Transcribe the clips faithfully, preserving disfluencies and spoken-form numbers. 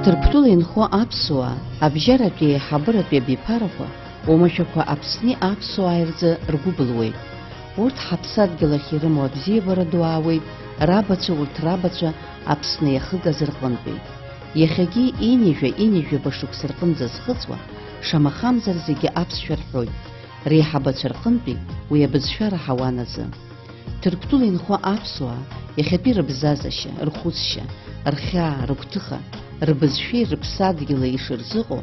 Ҭырқәтәыла инхо аԥсуаа, абжьаратәи аиҳабыратәи абиԥарақәа, уамашәақәа Аԥсни аԥсуааи рзы ргәы былуеит. Урҭ ҳаԥсадгьыл ахь ирымоу абзиабара ду аауеит, рабацәа урҭ рабацәа Аԥсны иахыгаз рҟынтәи. Иахьагьы инижәа-инижәаба шықәса рҟынӡа зхыҵуа, шамахамзар зегьы аԥсшәа рҳәоит, реиҳабацәа рҟынтәи уи абызшәа раҳауан азы. Ҭырқәтәыла инхо аԥсуаа иахьатәи рыбзазашьа, рхәыцшьа, рхьаа, рыгәҭыха, рбызшәеи рыԥсадгьыли ишырзыҟоу,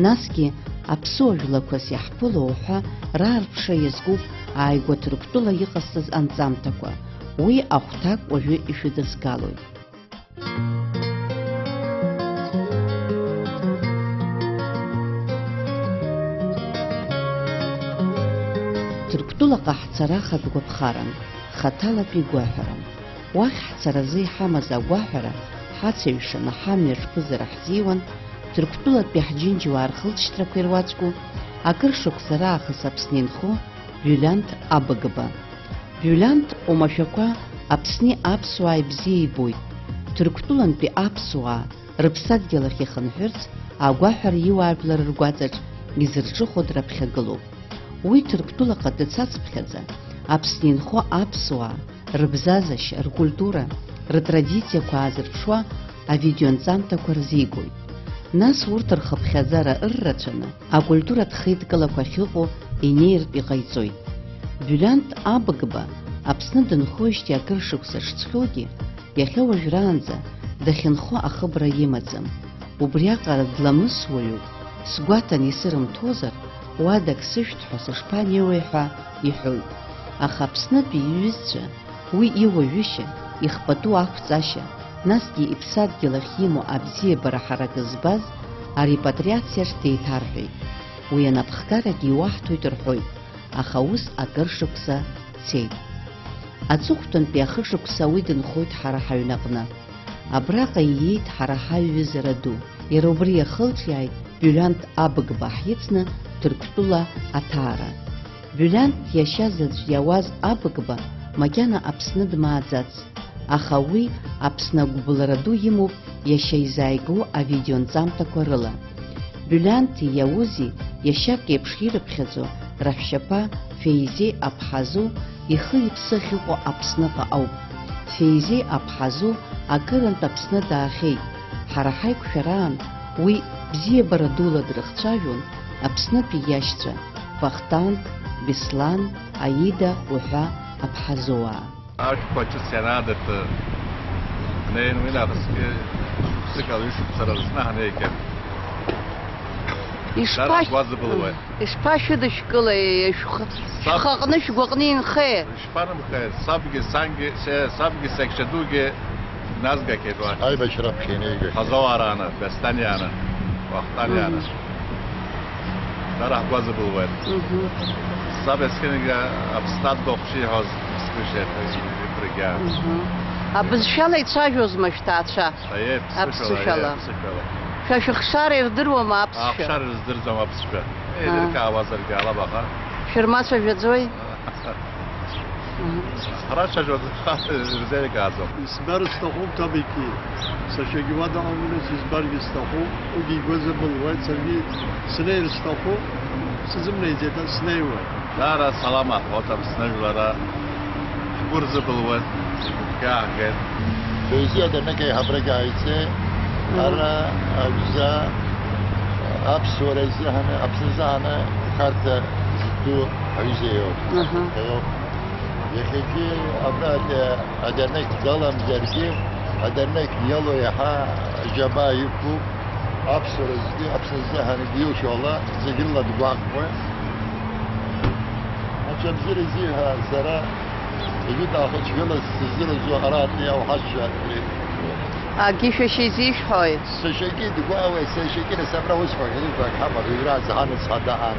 насгьы аԥсуа жәлақәас иаҳԥыло уҳәа раарԥшра иазкуп ааигәа Ҭырқәтәыла иҟасҵаз анҵамҭақәа, уи ахәҭак уажәы ишәыдыскылоит. Ҭырқәтәылаҟа ҳцара ахатә гәаԥхаран, хаҭалатәи гәаҳәаран. Уахь ҳцаразы иҳамаз агәаҳәара ҳацеиҩшаны ҳамҩа ҿкызар ҳзиуан, Ҭырқәтәылатәи ҳџьынџьуаа рхылҵшьҭрақәа ируаӡәку, акыр шықәса раахыс Аԥсны инхо Бҩлиант Абыгба. Бҩлиант оумашәақәа Аԥсни аԥсуааи бзиа ибоит. Ҭырқәтәылантәи аԥсуаа рыԥсадгьыл ахь ихынҳәырц агәаҳәара иуаажәлар ргәаҵаҿ изырҿыхо драԥхьагылоуп. Уи Ҭырқәтәылаҟа дцацыԥхьаӡа, Аԥсны инхо аԥсуаа рыбзазашьа, ркультура, рытрадициақәа аазырԥшуа авидеонҵамҭақәа рзигоит. Нас урҭ рхыԥхьаӡара ыррацәаны, акультуратә хеидкылақәа ахьыҟоу инеиртә иҟаиҵоит. Бҩлиант Абыгба Аԥсны дынхоижьҭеи акыр шықәса шцәгьоугьы, иахьа уажәраанӡа дахьынхо ахыбра имаӡам. Убриаҟара дламысуаҩуп, сгәаҭан исырымҭозар, уадак сышәҭ ҳәа сышԥанеиуеи ҳәа иҳәоит. Аха Аԥснытәи иҩызцәа уи иуаҩышьа, ихпату ақәҵашьа, насгьы иԥсадгьыл ахь имоу абзиабара ҳаракы збаз арепатриациаҿ деиҭарҳәеит. Уи анапхгарагьы иуаҳҭоит рҳәоит, аха ус акыр шықәса цеит. Аҵыхәтәантәи ахышықәса уи дынхоит ҳара ҳаҩнаҟны. Абраҟа ииит ҳара ҳаиҩызара ду. Иара убри иахылҿиааит Бҩлиант Абыгба ҳицны Ҭырқәтәыла аҭаара. Бҩлиант иашьа заҵә иауаз Абыгба макьана Аԥсны дмааӡац, аха уи Аԥсны агәыбылра ду имоуп иашьа изааигәоу авидеонҵамҭақәа рыла. Бҩлианти иаузи иашьак еиԥш ирыԥхьаӡо раҳәшьаԥа Феизеи Аԥҳазу ихы-иԥсы ахьыҟоу Аԥсныҟа ауп. Феизеи Аԥҳазу акырынтә Аԥсны даахьеит. Ҳара ҳаиқәшәараан уи бзиабара дула дрыхцәажәон Аԥснытәи иашьцәа Вахтанг, Беслан, Аида уҳәа Аԥҳазуаа. Ашәқәа ҿыц ианаадырты, днеин уи нахысгьы шықәсык ала ҩышықәса рзы ҳанеигьы. Ишԥа-, Дара ҳгәазыбылуеит. Ишԥашәыдышәкылеи, шәх-, Саб- шәхаҟны, шәгәаҟны инхеи? Ишԥанымхеи? Сабгьы, сангьы, се-, сабгьы, сашьа дугьы назгахьеит уахь. Аибашьра аԥхьа инеигахьеит. Ҳазауарааны, Бесланианы, Вахтанианы. Мгм. Дара ҳгәазыбылуеит. Мгм. Саб есқьынгьы Аԥсны адгәа ахәшьы иҳәоз сгәы ишеиҭаз, ибрагьы. Мгм. Абызшәала ицәажәозма шәҭаацәа? Аиеи, ԥсышәала, Аԥсышәала. Аиеи, ԥсышәала. Шәа шәыхшара ирдыруама аԥсшәа? Ахшара рыздырӡом аԥсшәа. Аа. Еилыркаауазаргьы ҟалап, аха. Шәырмацәажәаӡои? Мгм. Ҳара ҳцәажәоит, ирзеилкааӡом. Исбар сҭахуп Ҭабиқьи. Сашьагьы уа дыҟамкәа, сизбаргьы сҭахуп. Уигьы игәазабылуеит, саргьы снеир сҭахуп. Сзымнеиӡеит, снеиуеит. Даара салам аҳәоит Аԥсны жәлара. Ҳгәы рзыбылуеит, игәыԥхьааҳгеит. Феизеи адырнықь аиҳабрагьы ааиҵеит. Мгм. Ара аҩыза аԥсуара изыҳәаны, Аԥсны изыҳәаны ахарҭа зыдду аҩыза иоуп. Мгм. Иоуп. Иахьагьы абра адырнықь далам иаргьы, адырнықь иалоу иаҳа аџьабаа иқәуп. Аԥсуара зегьы, Аԥсны ззыҳәан егьи илшо ала, зегьы рыла дгәаҟуеит. Аҽа бзиара изиҳәа сара, егьи даахәыцхьала сзыразу араатәи ауҳашьа. Агьи шәашьа изишәҳәои? Сашьагьы дгәаауеит, сашьагьы нас абра усҟан ҳәа ҳаман, уи разы ҳанацҳа даан,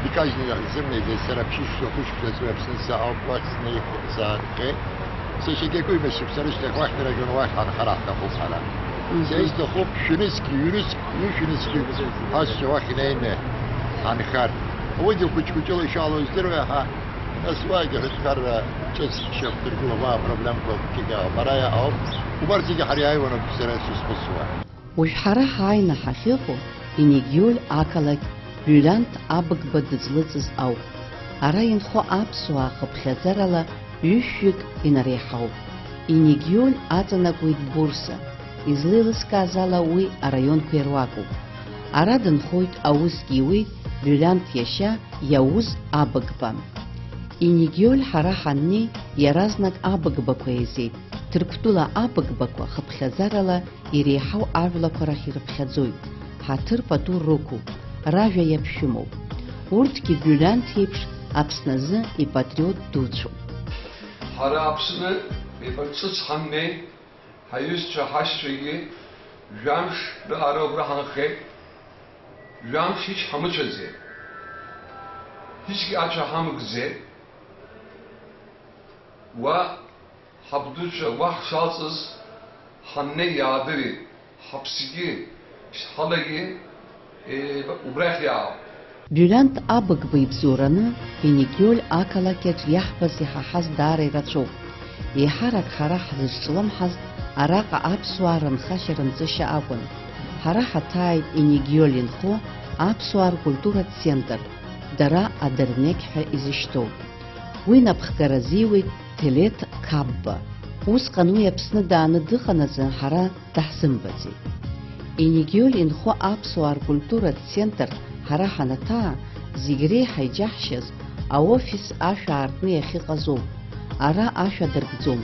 дикажьны иахьзымнеиӡеит, сара ԥшьышықәса, хәышықәса ҵуеит Аԥсны саауп, уахь снеихо, саанхеит. Сашьагьы акы ҩба шықәса рышьҭахь уахь дыраган уахь ҳанхар ҳҭахуп ҳара. Мгм. Са исҭахуп шәнызқь, ҩнызқь, ҩышәнызқь ҳасшьа уахь инеины ҳанхар. Уигьы хәыҷ-хәыҷыла ишалоу здыруеит, аха нас уигьы аҳәынҭқарра ҿыц шьақәдыргыло уа апроблемқәа хәыҷык иаауп. Ара иаауп. Убарҭ зегьы ҳара иааиуаноуп сара сызхәыцуа. Уажә ҳара ҳааины ҳахьыҟоу Инегиоль ақалақь Бҩлиант Абыгба дызлыҵыз ауп. Ара инхо аԥсуаа хыԥхьаӡарала ҩышәҩык инареиҳауп. Инегиоль аҵанакуеит Бурса, излеилыскааз ала уи араионқәа ируакуп. Ара дынхоит, аусгьы иуеит Бҩлиант иашьа Иауз Абыгба. Инегиоль ҳара ҳаннеи, иаразнак Абыгбақәа еизеит. Ҭырқәтәыла Абыгбақәа хыԥхьаӡарала иреиҳау ажәлақәа рахь ирыԥхьаӡоит, ҳаҭыр пату рықәуп, ражәа иаԥшәымоуп. Урҭгьы Бҩлиант иеиԥш Аԥсны азы ипатриот дуцәоуп. Ҳара Аԥсны ибарҿыц ҳаннеи, ҳаҩызцәа ҳашьцәагьы жәамш рыҟара убра ҳанхеит, жәамш ичҳамыцәаӡеит, ҳичгьы ацәа ҳамгӡеит. Уа ҳабдуцәа уа ҳшалҵыз ҳаннеи иаадырит, ҳаԥсгьы, ҳалагьы, е, убрахь иаауп. Бҩлиант Абыгба ибзоураны Инегиоль ақалақь аҿы иаҳбаз иҳаҳаз даара ирацәоуп. Еиҳарак ҳара ҳзызҿлымҳаз араҟа аԥсуаа рынхашьа-рынҵышьа акәын. Ҳара ҳаҭааит Инегиоль инхо аԥсуаа ркультуратә центр, дара адернеқь ҳәа изышьҭоу. Уи напхгара азиуеит Ҭелеҭ Қапба. Усҟан уи Аԥсны дааны дыҟан азы ҳара даҳзымбаӡеит. Инегиоль инхо аԥсуаа ркультуратә центр ҳара ҳанаҭаа, зегь реиҳа иџьаҳшьаз аофис ашә аартны иахьыҟаз ауп. Ара ашә адыркӡом.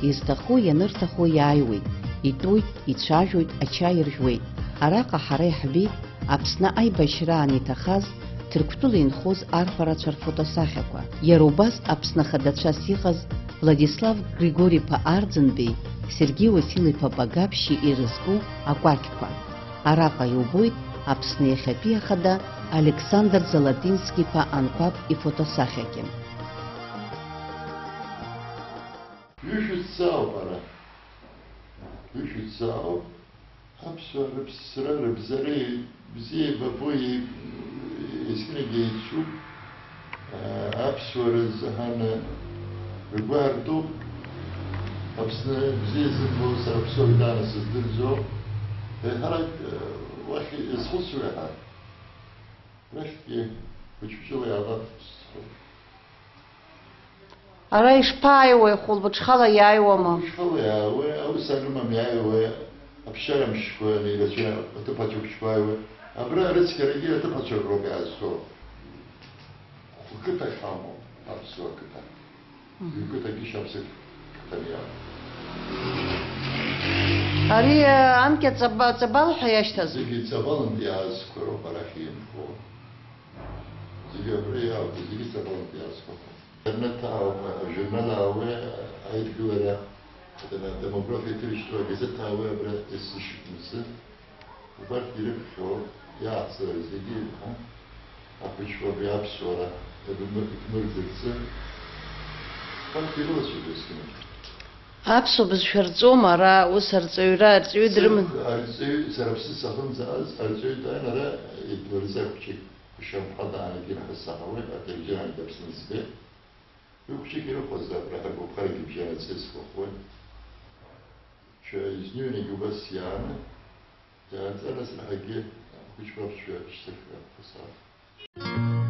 Изҭаху, ианырҭаху иааиуеит, итәоит, ицәажәоит, ачаи ржәуеит. Араҟа ҳара иаҳбеит Аԥсны аибашьраан иҭахаз, Ҭырқәтәыла инхоз арԥарацәа рфотосахьақәа, иара убас Аԥсны ахадацәас иҟаз Владислав Григори-иԥа Арӡынбеи, Сергеи Уасил-иԥа Багаԥшьи ирызку акәакьқәа. Араҟа иубоит Аԥсны иахьатәи ахада Александр Золотински-иԥа Анқәаб ифотосахьагьы. Ҩышәи ҵаауп ара. Ҩышәи ҵаауп. Аԥсуаа рыԥсра, рыбзареи бзиеи бабои еснагь еицуп. Аԥсуаа рзыҳәан ргәы аартуп. Аԥсны бзиа зыббо сара Аԥсуа даара сыздырӡо. Еиҳарак уахь иазхәыцуеит. Арахьгьы хәыҷ-хәыҷла иаалап сҳәоит. Ара ишԥааиуеи, хәылбыҽхала иааиуама? Хәылбыҽхала иаауеи, аус анымам иааиуеи, аԥсшьара мшқәа анеирацәа аҭыԥ ацәа хәыҷқәа ааиуеи. Абра арыцқьарагьы аҭыԥ ацәа роуп иаазго. Хә-, қыҭак ҳамоуп, аԥсуа қыҭа. Мгм. Ҩ-қыҭакгьы шьаԥсык қыҭан иамоуп. Ари, э, анкьа ҵаба-, ҵабал ҳәа иашьҭаз? Зегьы ҵабалынтә иаазқәа роуп арахь инхо. Зегьы абра иаауп, зегьы ҵабалынтә иаазқәа. Интернет ауп, ажурнал ауеи, аидгылара, адемографиа ҭыршьҭроу агазеҭ ауеи абра есышықәсазы. Убарҭ ирыԥхьо, иаацәажәо зегьы, ҳа, ахәыҷқәа абри аԥсуара иадмыр-, идмырӡырцы, убарҭ ирылацәажәо зегьы. Аԥсуа бызшәа рҵома ара, ус арҵаҩра, арҵаҩы дрыман? Арҵаҩы, сара аԥсы сахьынӡааз, арҵаҩы дааин ара идмырӡа хәҷык. Ишьамхы даанагеит ҳәа саҳауеит, ателевизионгьы Аԥсны збеит. Уи хәҷык ирыхәозаап, раҳәа гәаԥхарагьы бжьанаҵы сгәахәуеит. Шәа изнҩнагь убас иааны, иааҵа, нас раҳагьы ахәыҷқәа аԥсшәа шьҭыхра ҳәа саҳауеит.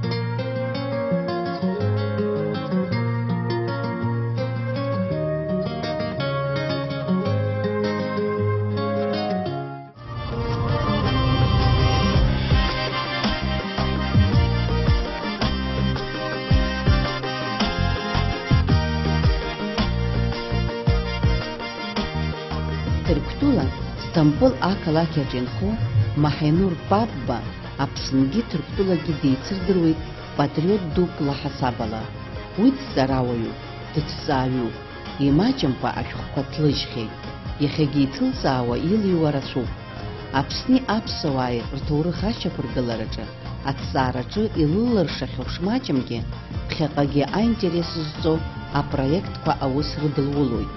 Ҭырқәтәыла, Сҭампыл ақалақь аҿы инхо Маҳенур Папба Аԥсынгьы Ҭырқәтәылагьы деицырдыруеит патриот дук лаҳасабала. Уи дҵарауаҩуп, дыҭҵааҩуп. Имаҷымкәа ашәҟәқәа ҭлыжьхьеит. Иахьагьы иҭылҵаауа илыҩуа рацәоуп. Аԥсни аԥсуааи рҭоурых ашьақәыргылараҿы, аҭҵаараҿы илылыршахьоу шмаҷымкгьы, ԥхьаҟагьы аинтерес зҵоу апроектқәа аус рыдылулоит.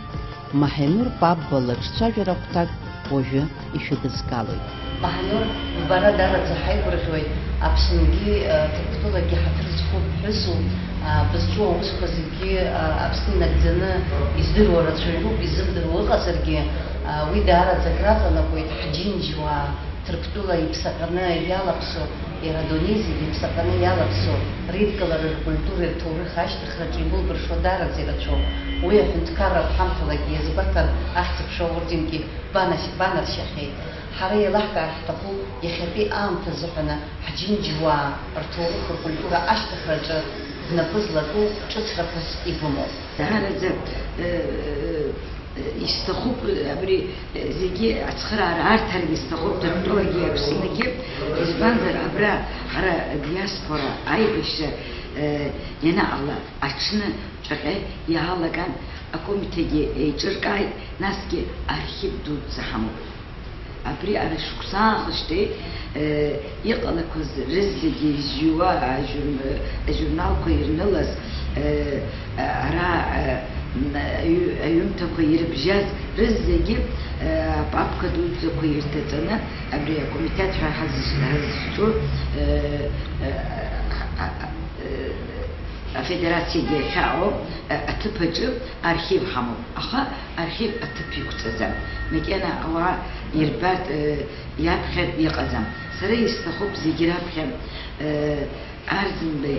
Маҳенур Папба лыҿцәажәара хәҭак уажәы ишәыдыскылоит. Маҳанур, бара дараӡа ҳаигәырӷьоит, Аԥсынгьы, э, Ҭырқәтәылагьы ҳаҭыр зқәу ԥҳәысуп, а, бызҿу аусқәа зегьы, а, Аԥсны инагӡаны издыруа рацәаҩуп, изымдыруа ыҟазаргьы, Уи даараӡа акраҵанакуеит ҳџьынџьуаа, Ҭырқәтәыла иԥсаҟьаны иалаԥсоу, иара адунеи зегьы иԥсаҟьаны иалаԥсоу, ридкылара, ркультуреи рҭоурыхи ашьҭыхраҿы имылбыршо даараӡа ирацәоуп. Уи аҳәынҭқарратә ҳамҭалагьы иазгәаҭан, ахьӡ-аԥша орденгьы банашь-, банаршьахьеит. Ҳара еилаҳкаар ҳҭахуп иахьатәи аамҭа азыҳәаны ҳџьынџьуаа рҭоурых, ркультура ашьҭыхраҿы знапы злаку ҿыцрақәас ибымоу. Даараӡа, э, э, исҭахуп абри, э, зегьы ацхыраара арҭаргьы сҭахуп, Ҭырқәтәылагьы Аԥснагьы. Избанзар, абра ҳара диаспора аибашьра, э, ианаҟала, аҽны ҿаҟьа иалаган, акомитегьы еиҿыркааит, насгьы архив дуӡӡа ҳамоуп. Абри ара шықәса аахышьҭеи, э, иҟалақәаз рызегьы изҩуа ажурн-, ажурналқәа ирнылаз, э, ара, э, м, аҩ-, аҩымҭақәа ирыбжьаз рызегьы, э, апапка дуӡӡақәа ирҭаҵаны, абри акомитет ҳәа ҳазыш-, ҳазышьҭоу, э, э, а-, а-, э, афедерациагьы ахьаҟоу, э, аҭыԥ аҿы архив ҳамоуп, аха архив аҭыԥ иқәҵаӡам. Макьана ауаа ирбартә, э, иаԥхьартә иҟаӡам. Сара исҭахуп зегь раԥхьа, э, Арӡынба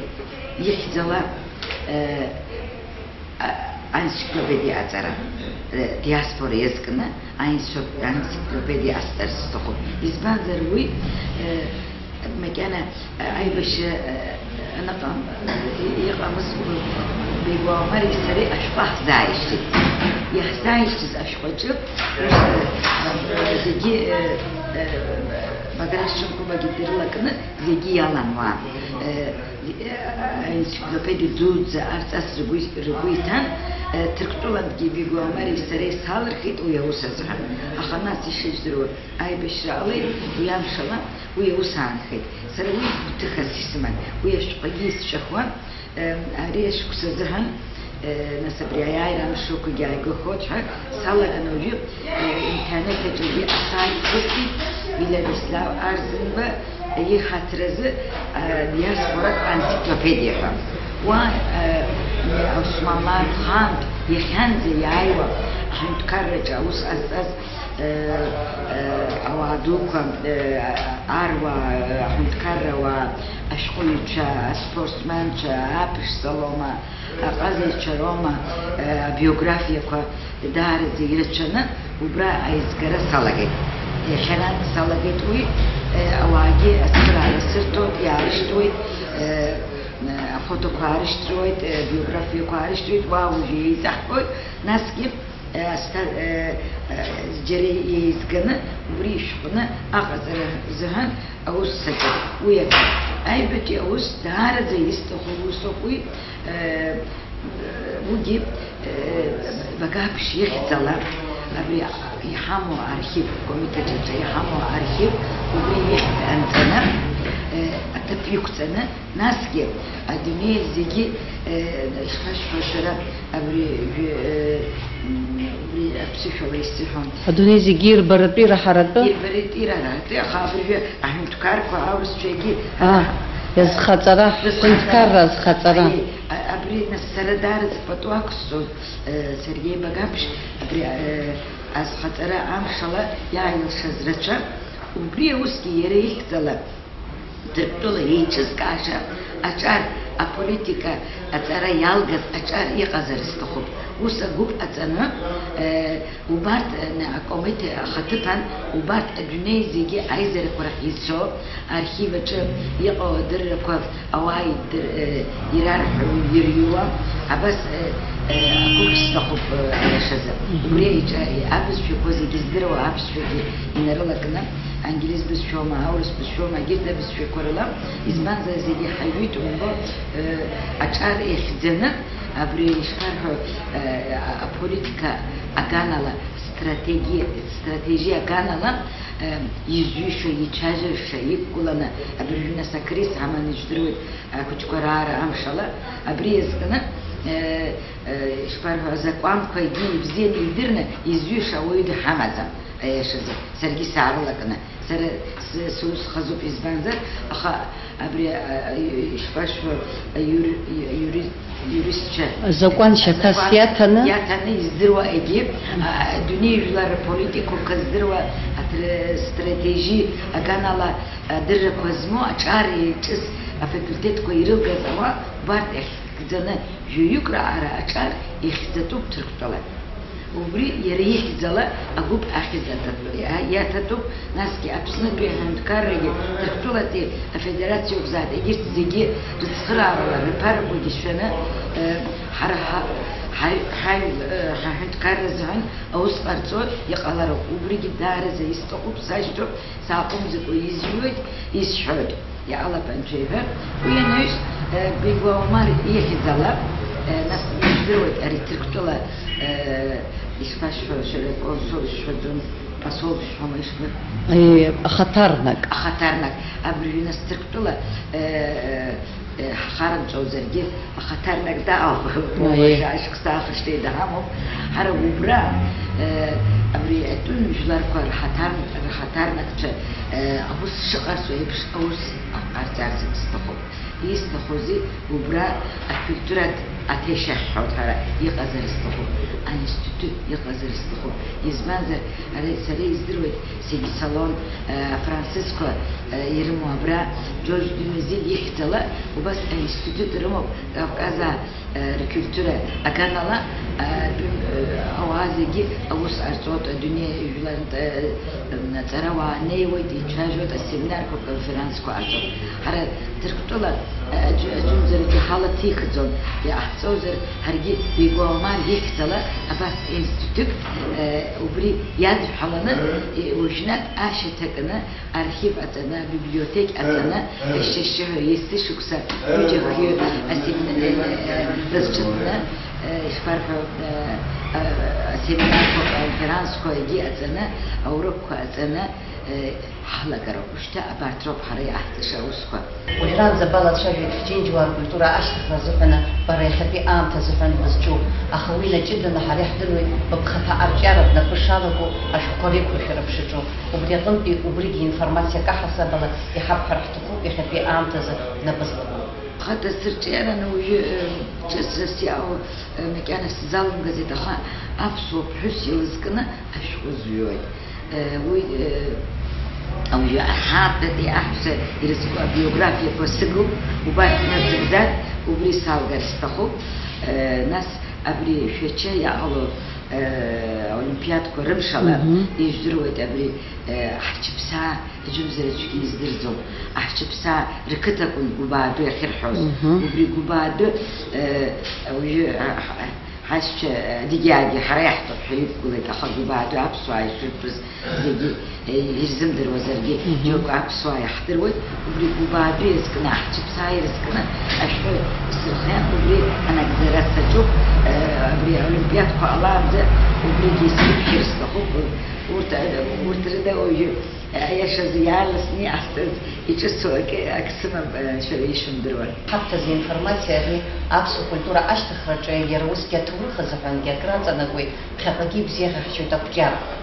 ихьӡала, э, а-, аенциклопедиа аҵара, э, диаспора иазкны аенцо-, аенциклопедиа азҵарц сҭахуп. Избанзар уи, э, макьана, э, аибашьра, э, аныҟам, э, иҟамыз Бегуамари сареи ашәҟәы ҳзааишьҭит. Иаҳзааишьҭыз ашәҟәаҿы, ус, э, зегьы, э, э, Баграт Шьынқәбагьы дрылакны зегьы иалан уа. Э, э, аенциклопедиа дуӡӡа арҵас ргәы, ргәы иҭан, э, Ҭырқәтәылантәгьы Бегуамари сареи салырхит уи аус азыҳәан. Аха нас ишыжәдыруа, аибашьра ҟалеит, уи амшала уи аус аанхеит. Сара уи гәҭыхас исыман, уи ашәҟәгьы исшәахуан, э, ари ашықәс азыҳәан, э, нас абри аиааира амшрақәагьы ааигәахоит ҳәа салаган уажәы, э, интернет аҿы уи асайт ықәсит, Виолетислав Арӡынба ихаҭаразы, э, диаспоратә анциклопедиа ҳәа. Уа, э, Османлы аанхамтә иахьанӡа иааиуа аҳәынҭқарраҿы аус ҟазҵаз, э, э, ауаа дуқәа, э, аруаа, э, аҳәынҭқарра ауаа, ашәҟәыҩҩцәа, аспортсменцәа, Аԥшӡа Лома, аҟазаҩцәа роума, э, абиографиақәа даараӡа ирацәаны убра аизгара салагеит. Иахьанатә салагеит уи, э, ауаагьы ацхыраара сырҭоит, иаарышьҭуеит, э, э, афотоқәа аарышьҭуеит, э, абиографиақәа аарышьҭуеит, уа уажәы еизаҳгоит, насгьы, э, асҭа-, э, э, џьара еизганы убри ишәҟәны аҟаҵара азыҳәан аус саҿын. Уи акы. Аҩбатәи аус даараӡа исҭаху усуп уи, э, уигьы, э, Багаԥшь ихьӡала абри иҳамоу архив, акомитет аҿы иҳамоу архив, убри ихьӡ анҵаны, э, аҭыԥ иқәҵаны, насгьы адунеи зегьы, э, ишԥасҳәо, шәара абри, э, м, убри аԥсышәала исзыҳәон. Адунеи зегьы ирбаратәи, ираҳаратәы? Ирбаратәи, ираҳаратәы, аха абыржәы аҳәынҭқарқәа, аурысцәагьы, а, иазхаҵара, зхаҵара, ҳҳәынҭқарра азхаҵара. Аи, а-, абри нас сара даараӡа пату ақәсҵоит, э, Сергеи Багаԥшь, абри, э, азхаҵара амшала иааилшаз рацәа, убри аусгьы иара ихьӡала Ҭырқәтәыла еиҿызкааша аҿар, аполитика аҵара иалгаз аҿар иҟазар сҭахуп. Ус агәыԥ ҟаҵаны, э, убарҭ, э, акомитет ахаҭыԥан, убарҭ адунеи зегьы аизарақәа рахь ицо, архив аҿы иҟоу адыррақәа ауаа идыр-, э, ирарҳәо, ирҩуа, абас, э, э, агәыԥ сҭахуп, э, аиашазы. Мгм. Убри аиҿ-, э, абызшәақәа зегьы здыруа аԥсшәагьы инарылакны, англиз бызшәоума, аурыс бызшәоума, егьырҭ абызшәақәа рыла, избанзар, зегьы ҳаҩит, умбо, э, аҿар иахьӡаны, абри ишԥарҳәо, э, аполитика аганала, стратегиа, стратегиа аганала, э, изҩышо, ицәажәаша иқәгыланы, абыржәы нас акризҳаманы ижәдыруеит, ахәыҷқәа раара амшала, абри иазкны, э, э, ишԥарҳәо, азакәанқәа егьи ибзианы идырны изҩыша ауаҩы дҳамаӡам, аиашазы, саргьы саарылакны. Сара с-, сус хазуп, избанзар, аха абри, а, а, ишԥасҳәо, аиур-, аиури-, аиуристцәа Азакәан шьаҭас азакәан иаҭаны? Иаҭаны издыруа егьи, а, адунеи жәлар рполитикақәа здыруа атр-, стратежи аганала адыррақәа змоу аҿар ҿыц афакультетқәа ирылгаз ауаа убарҭ иахь Гӡаны жәаҩык раҟара аҿар ихьӡатәуп Ҭырқәтәыла. Убри иара ихьӡала агәыԥ ахьӡ аҭатәу-, иа-, иаҭатәуп, насгьы Аԥснытәи аҳәынҭқаррагьы Ҭырқәтәылатәи афедерациа иоуп зааит, егьырҭ зегьы рыцхыраарала рԥарақәагьы шәаны, э, ҳара ҳа-, ҳаҩ-, ҳаҩ-, э, ҳаҳәынҭқарра азыҳәан аус ҟарҵо иҟалароуп. Убригьы даараӡа исҭахуп, сашьҭоуп, сааҟәымҵӡакәа изҩуеит, исҳәоит. Иҟалап анцәа иҳәар, уи анаҩс, э, Бигуа Омар ихьӡала, э, нас ижәдыруеит ари Ҭырқәтәыла, э, ишԥасҳәо, шәара консул шәҳәаӡом, посол шәҳәома, ишԥа-, Э, ахаҭарнак. Ахаҭарнак. Абыржәы нас Ҭырқәтәыла, э, э, ҳхарамҵәозаргьы, ахаҭарнак даауп. Аиеи. Уажәы ашықәс аахышьҭеи даҳамоуп. Ҳара убра, э, абри атәым жәларқәа рҳаҭарн-, рҳаҭарнакцәа, э, аус шыҟарҵо еиԥш аус ҟарҵарц сҭахуп. Исҭахузеи, убра акультуратә аҭешьахь ҳәа ҳара иҟазар сҭахуп, аинститут иҟазар сҭахуп. Избанзар, ара сара издыруеит, зегь салон, э, афранцузқәа, э, ирымоу абра, Џьорџь Дюмезиль ихьӡала, убас аинститут рымоуп, Кавказаа, э, ркультура аганала, э, дәы-, э, ауаа зегьы аус ҟарҵоит, адунеи жәлантә, э, э, аҵарауаа неиуеит, ицәажәоит, асеминарқәа, аконференцқәа ҟарҵоит. Ҳара Ҭырқәтәыла, э, аӡә-, аӡәымзар аӡәы ҳалаҭихӡом, иҟаҳҵозар, ҳаргьы Бигуа Омар ихьӡала абас институтк, э, убри иадҳәаланы, э, уажәнатә ашьаҭакны, архив аҵаны, абиблиотек аҵаны, ашьшьыҳәа есышықәса ҩыџьа-хҩы асемин-, э, э, рызҿыҭны, э, ишԥарҳәо, э, э, асеминарқәа, аконферансқәа егьи аҵаны, аурокқәа аҵаны, э, ҳалагароуп. Ушьҭа абарҭ роуп ҳара иаҳҵаша аусқәа. Уажәраанӡа балацәажәеит Фџьынџьуаа ркультура ашьҭыхра азыҳәаны бара иахьатәи аамҭа азыҳәан бызҿу, аха уи наҷыданы ҳара иаҳдыруеит быԥхаҭа арҿиара бнапы шалаго ашәҟәқәа реиқәыршәара бшаҿу. Убри аҟынтәи убригьы информациа каҳасабала иҳабҳәар ҳҭахуп иахьатәи аамҭазы бнапы злаку. Быԥхаҭа сырҿиараны уажәы, э, ҿыцрас иаауа, э, макьана сзалымгацт, аха аԥсуа ԥҳәыс илызкны ашәҟәы зҩуеит. Э, уи, э, ауаҩы аҳаатәатәи аҳәса ирызку абиографиақәа сыгуп, убарҭ насыгӡар, убри салгар сҭахуп. Э, нас абри Шәача иҟало, э, аолимпиадқәа рымшала, мгм, ижәдыруеит абри, э, ҳчыԥсаа, аӡәымзар аӡәгьы издырӡом, аҳчыԥсаа рқыҭакәын Гәыбаадәы иахьырҳәоз. Мгм. Убри Гәыбаадәы, э, ауаҩы, а, ҳа-, Ҳашьцәа, э, дигьааги ҳара иаҳтәуп ҳәа иқәгылеит, аха Гәыбаадәы аԥсуаа ишыртәыз зегьы, э, ирзымдыруазаргьы, мгм, џьоук аԥсуаа иаҳдыруеит, убри Гәыбаадәы иазкны, ҳчыԥсаа ирызкны ашәҟәы сырхиан, убри анагӡара саҿуп, э, абри аолимпиадқәа ҟалаанӡа убригьы исыԥхьар сҭахуп, урҭ, э, урҭ рыда уажәы Аиашазы иаарласны иҟасҵаз иҿыцу акы, акы сымам, шәара ишәымдыруа. Ҳаԥхьаӡа информациа ари аԥсуа культура ашьҭыхраҿы иара усгьы аҭоурых азыҳәангьы акыр аҵанакуеит, ԥхьаҟагьы ибзиахьчоит ақәҿиарақәа.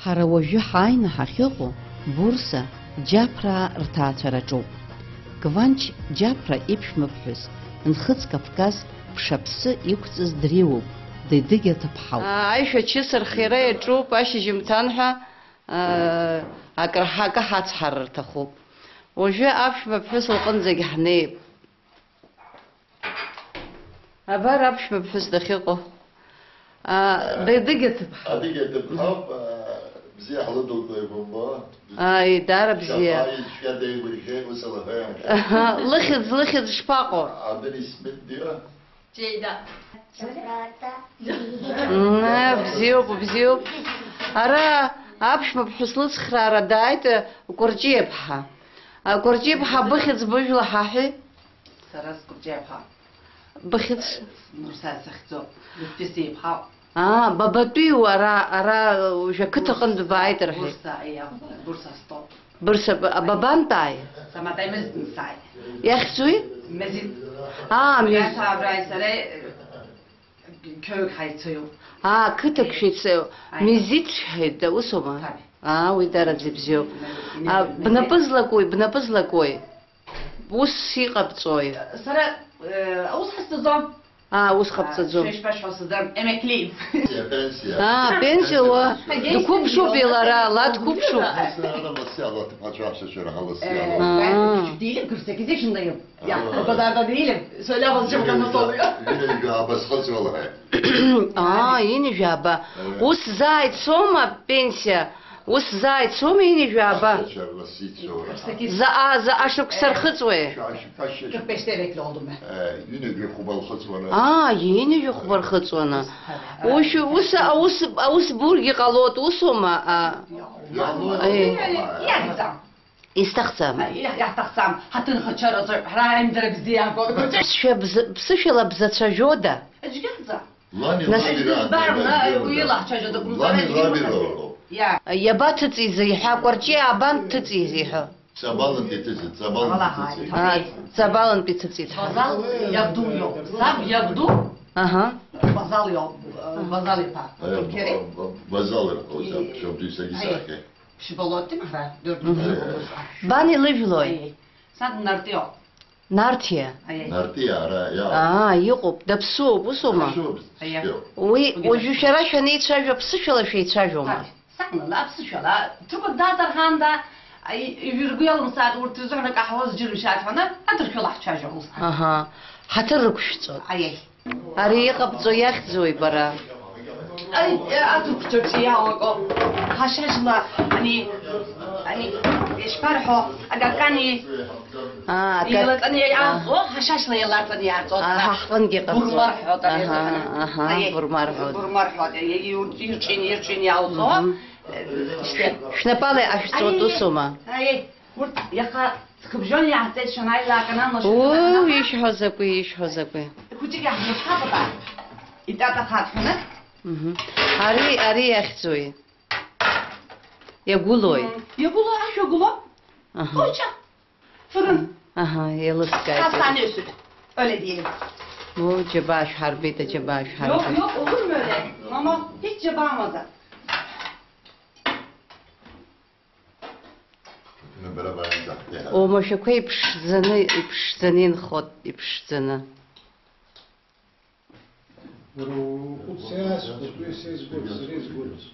Ҳара уажәы ҳааины ҳахьыҟоу Бурса, Џьаԥраа рҭаацәараҿоуп. Гванч Џьаԥра иԥшәмаԥҳәыс, Нхыҵ Кавказ ԥшаԥсы иқәҵыз дреиуоуп, Дедыгьа ҭыԥҳауп. Аишәа ачысырхиара иаҿуп ашьыжьымҭан ҳәа, аа, акыр ҳа-, акы ҳацҳар рҭахуп. Уажәы аԥшәмаԥҳәыс лҟынӡагь ҳнеип. Абар аԥшәмаԥҳәыс дахьыҟоу. Аа, Дедыгьа ҭыԥҳа. Адыгьа ҭыԥҳауп, аа, бзиа ҳлыдылкылеит бымбо. Ааи, даара бзиа. Шьаҟа ицәгьа деигәырӷьеит, ус алаҳәа иамҳәеит. Аҳа, лыхьӡ, лыхьӡ шԥаҟоу? Абдул Исмет дио? Џьеида. Мм, бзиоуп, бзиоуп. Ара Аԥшәма ԥҳәыс лыцхраара дааит, Кәарҷиаԥҳа. А, Кәарҷиаԥҳа, быхьӡ быжәла ҳаҳәеи? Сара сгәырҷиаԥҳа. Быхьӡ? Нурсаа сахьӡуп. Быԥҳәыс еиԥҳауп. Аа, бабатәиу ара, ара, уажә ақыҭаҟынтә бааит рҳәеит. Бурса, аиа, Бурса стәоуп. Бырса, б-, бабантәааи? Самаҭа имазҭын сааит. Иахьӡуи? Мезид. Аа, Мез- Абраи сареи, э, қьоук ҳаицаҩуп. Аа, қыҭак шәеицаҩуп. Аиа. Мезид шәҳәеит, усоума? Ҳаи. Аа, уи дараӡа ибзиоуп. Мезид, аа, Мезид. Бнапы злакуи, бнапы злакуи? Ус иҟабҵои? Сара, э, аус ҳазҭаӡом. Аа, ус ҟабҵаӡом. Шәа ишԥашәҳәо сыздырам, емеклиуп. Пенсиа, пенсиа. Аа, пенсиа уа. Дқәыԥшуп лара, ла дқәыԥшуп. Ҳасҭа ара лассы алаҭ ҳацәаԥсашьара ҳалассы алоуп. Аа. Диилим, кырсагьы зегь шындаим. Иа, Аа. Кодада диилим, солява зжьымган Ҩынҩажәа-, мотолуя. Ҩынҩажәа ааба схыҵуала ҳәа. Аа, ҩынҩажәа ааба. Ус заа ицома пенсиа? Ус заа ицома ҩынҩажәа ааба? Ҳасҭа ара лассы ицоура. Заҟа, заҟа шықәса рхыҵуеи? Шәа-, шәа-, шәа-, Кырпештевек лондуме. Э, ҩынҩажәи хәба лхыҵуаны. Аа, ҩынҩажәи хәба рхыҵуаны. Ус, ус, аус, аус бургьы ҟалоит, усоума? А, Иалоит, э. Иалоит. Иагӡам. Исҭахӡам. Иа-, иаҳҭахӡам, ҳаҭынхацәа рацәоуп, ҳара аимдара бзиақәа. Ԥсшәа бз-, ԥсышәала бзацәажәода? Аӡәгьы акәӡам. Лани нас лаби ра-, дызбар, ра-, ра-, уи лахьчажьо дыҟәымҵан, лани лаби ра-, иа. Иабаҭыҵи зеиҳәа, Кәарҷиа абанҭыҵи зеиҳәа? Ҵабалынтә иҭыҵит, ҵабалынтә Аллаҳ иҭыҵит. Аиҭ. А, ҵабалынтә иҭыҵит. Базал иабду иоуп. Саб иабду. Аҳа. Базал иоуп, э, Базал иԥа. Э, Кере? Б-, Б-, Базал иоуп, Иа. Шьабду исагьы Аиа. Сахьа. Ԥшьба лоуп, Ҭемхра, дөрдын Мгм. Ҭемхра. Бан илыжәлои? Аиа. Сан Нартиоуп. Нарҭиа? Аиа. Нартиа, ара, иа. Аа, иҟоуп, даԥсуоуп, усоума? Даԥсуоуп, Аиа. Сиоуп. Уи, Угьы уажәы даԥсуоуп. Шәара шәанеицәажәо, аԥсышәала шәеицәажәома? Ҳаи, сакәны, аԥсышәала, ҭыԥк даҵарҳанда, аи, ижәыргәы иалымсааит, урҭ рзыҳәан акы ҳҳәоз џьырымшьааит ҳәа, ана, адыршәала ҳцәажәон усҟан. Аҳа. Ҳаҭыр рықәшәҵоит. Аиеи. Ари иҟабҵо иахьӡуи бара? Ай, аҭырқәцәа бзиа иаауаго. Ҳашьашьла, ани, ани, ишԥарҳәо, агакани. Аа, ак-, Илаҵаны иаалҵуа, аа. Ҳашьашьла илаҵаны иааҵуа. Аҳа, ҳҟынгьы ҟарҵоит. Бурма рҳәоит ари Аҳа, азыҳәан. Аҳа, Аиеи. Бурма рҳәоит. Бурма рҳәоит, аиеи, ирҿ-, ирҿин, ирҿин иаалҵуа. Мгм. Э, шьҭа. Шәнапала иҟашәҵоит, Аиеи. Усоума? Аиеи. Урҭ иаха ҵхыбжьон иааҳҵеит, шәанааилак анамла Уу, шәанааҳа. Ишәҳәо закәи, ишәҳәо закәи? Хәыҷык иаҳмырԥхап, аба. Итәатәахап ҳәаны. Мгм. Ари, ари иахьӡуи? Иагәылои? Мм, иагәыло, ашәа гәыло. Аҳа. Хәыҷы. Фырын. Аҳа, еилыскааит. Ас анеисит. Öyle diyelim. О, џьабаа шәҳарбеит, аџьабаа Yok, шәҳарбеит. Yok, olur mu öyle? Mama, hiç џьабаа амаӡам. Набара бара нӡахәҭеиҳа. Омашәақәа иԥшӡаны, иԥшӡаны инхот, иԥшӡаны. Уара уҟәыд сара исгәаԥхо, сара исгәаԥхо, сара исгәаԥхо.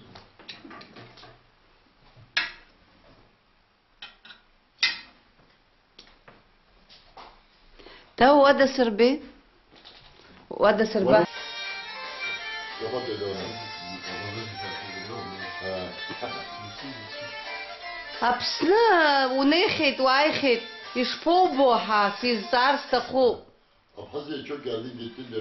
Та уада сырбеи? Уада сырба? Аԥсны унеихьеит, уааихьеит, ишԥоубо ҳәа сизҵаар сҭахуп. Абхазиа ачок иаанигеит Тынде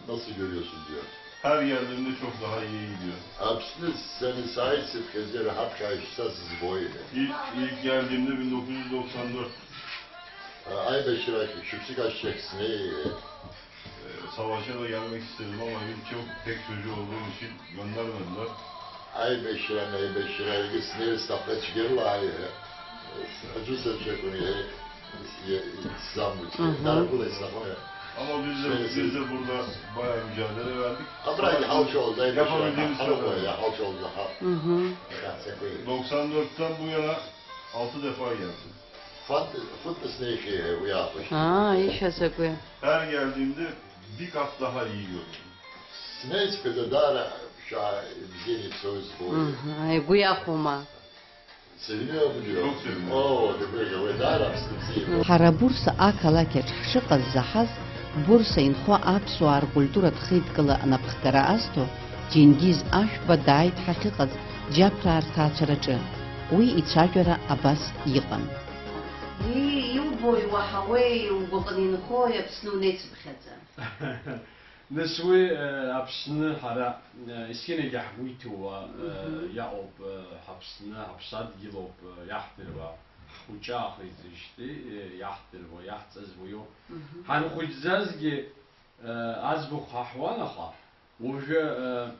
нас игәырҩа судиа. Ҳар иаанымны чок заҳа иеиӷьу. Аԥсны сцена сааит сыԥхьаӡа ҳаԥхьа ишьҭа сызбои? Ик, ик иаанымны виноклюз доксан дорт. Аибашьра шықәсык ашьҭахь снеи. Savaşa da gelmek istedim ama ülke pek çocuğu olduğum için göndermediler. Аибашьра, аибашьра егьыс нер сҭаххеит цәгьарала, аиҳа. Аӡәы сацәакәын, иаҳа исзамуит. Мгм. Дара гәыла исҭахын. Ama biz de, Şöyle biz de burada bayağı mücadele verdik. Абрагь ҳалшалоз, аибашьра Yapabildiğimiz ҳалшалоз, kadar. Ҳалшалоз, ҳа-, Мгм. ҳа-, ҳа-, Doksan dörtten bu yana altı defa geldim. Фант-, фунтыс неихьеи уи аахәашьҭ. Аа, ишәа закәи? Her geldiğimde bir kat daha iyi görüyorum. Снеицәгьада даара шәа-, бзианы ицоит збоит. Мгм, игәы иахәома? Сыҩны абжьы. Иоуцәажәо. Оо, дыгәырӷьа, уи даара Аԥсны бзиа. Ҳара Бурса ақалақь аҿы ҳшыҟаз заҳаз, Бурса инхо аԥсуаа ркультуратә хеидкыла анапхгара азҭо Џьенгиз Ашәба дааит ҳахьыҟаз Џьаԥраа рҭаацәараҿы. Уи ицәажәара абас иҟан. Ии, иубо, иуаҳауеи, угәаҟны инхои, Аԥсны унеицыԥхьаӡа? Нас уи, э, Аԥсны ҳара, э, есқьынагьы ҳгәы иҭоуа, э, Мгм. иаҟоуп, э, ҳАԥсны, ҳаԥсадгьылоуп, э, иаҳдыруа, ҳхәыҷы аахиҵеижьҭеи, э, иаҳдыруа, иаҳҵазуа иоуп. Мгм. Ҳанхәыҷӡазгьы, э, аӡбахә ҳаҳуан, аха уажәы, э,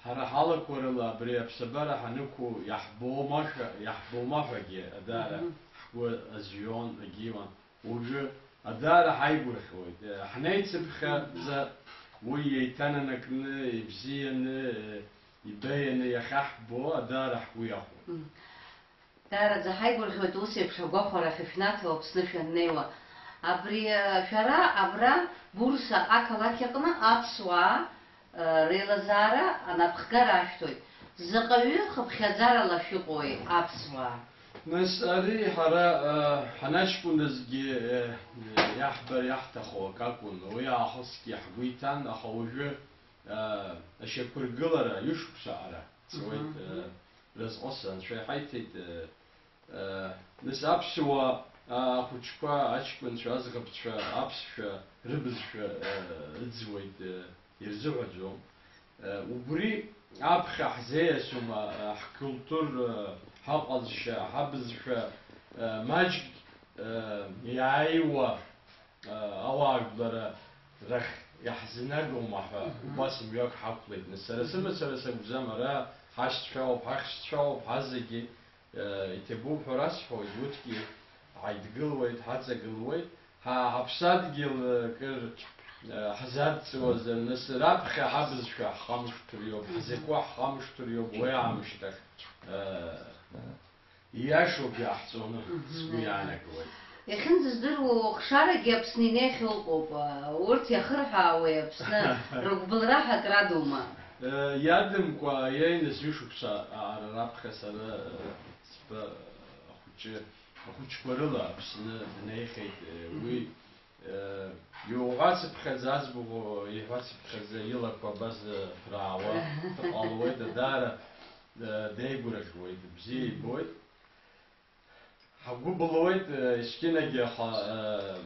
ҳара ҳалақәа рыла абри аԥсабара ҳанықәу иаҳбома ҳәа, иаҳбома ҳәагьы даара Мгм. ҳгәы азҩон, агьиуан. Уажәы даара ҳаигәырӷьоит. Э, ҳнеицыԥхьаӡа уи еиҭананакны, ибзианы, э, ибеианы иахьаҳбо даара ҳгәы иахәоит. Мм. Даараӡа ҳаигәырӷьоит ус еиԥш агәахәара ахьышәнаҭо Аԥсны шәаннеиуа. Абри, э, шәара абра, Бурса ақалақь аҟны аԥсуаа реилазаара анапхгара ашәҭоит. Заҟаҩы хыԥхьаӡарала шәыҟои, аԥсуаа? Нас ари ҳара, э, ҳанаҷкәыназгьы, э, иаҳбар иаҳҭаху акы акәын. Уи аахысгьы ҳгәы иҭан, аха уажәы, э, ашьақәыргылара ҩышықәса ара ҵуеит, Мгм. э, разҟыс анцәа иҳаиҭеит, э, Э, нас аԥсуа, а, ахәыҷқәа, аҷкәынцәа, аӡӷабцәа, аԥсшәа, рыбызшәа, э, ыӡуеит, э, ирзыҳәаӡом. Э, убри аԥхьа ҳзеиасума, э, ҳкультур, э, ҳаҟазшьа, ҳабызшәа, э, маҷк, э, иааиуа, э, ауаажәлара рахь иаҳзынагома ҳәа Мгм. убас мҩак ҳақәлеит. Нас сара Мгм. сымацара сакәӡам, ара ҳашьцәа ауп, ҳахьшьцәа ауп, ҳазегьы. Э, иҭабуп ҳәа расҳәоит, урҭгьы ҳаидгылуеит, ҳаҵагылуеит, ҳа-, ҳаԥсадгьыл, э, кыр, э, ҳзадҵуазар, нас раԥхьа ҳабызшәа ҳхамышҭыр иоуп, ҳзакәа ҳхамышҭыр иоуп, уи аамышьҭахь, э, ииашоуп иаҳҵоны, Мгм. сгәы иаанагоит. Иахьынӡаздыруа, хшарагьы Аԥсны инеихьоу ыҟоуп, урҭ иахырҳәаауеи Аԥсны рыгәбылра ҳәа акрадума? Э, иадымкәа, иеины зҩышықәса аара раԥхьа сара, э, Сԥа ахәыҷы, ахәыҷқәа рыла Аԥсны днеихьеит, э, уи, Мгм. э, иуҳәацыԥхьаӡа, аӡбахә иҳәацыԥхьаӡа илақәа абас, э, ԥраауа дҟалоит, даара, э, деигәырӷьуеит, бзиа Мгм. ибоит. Ҳгәы былуеит, э, есқьынагьы, аха, э,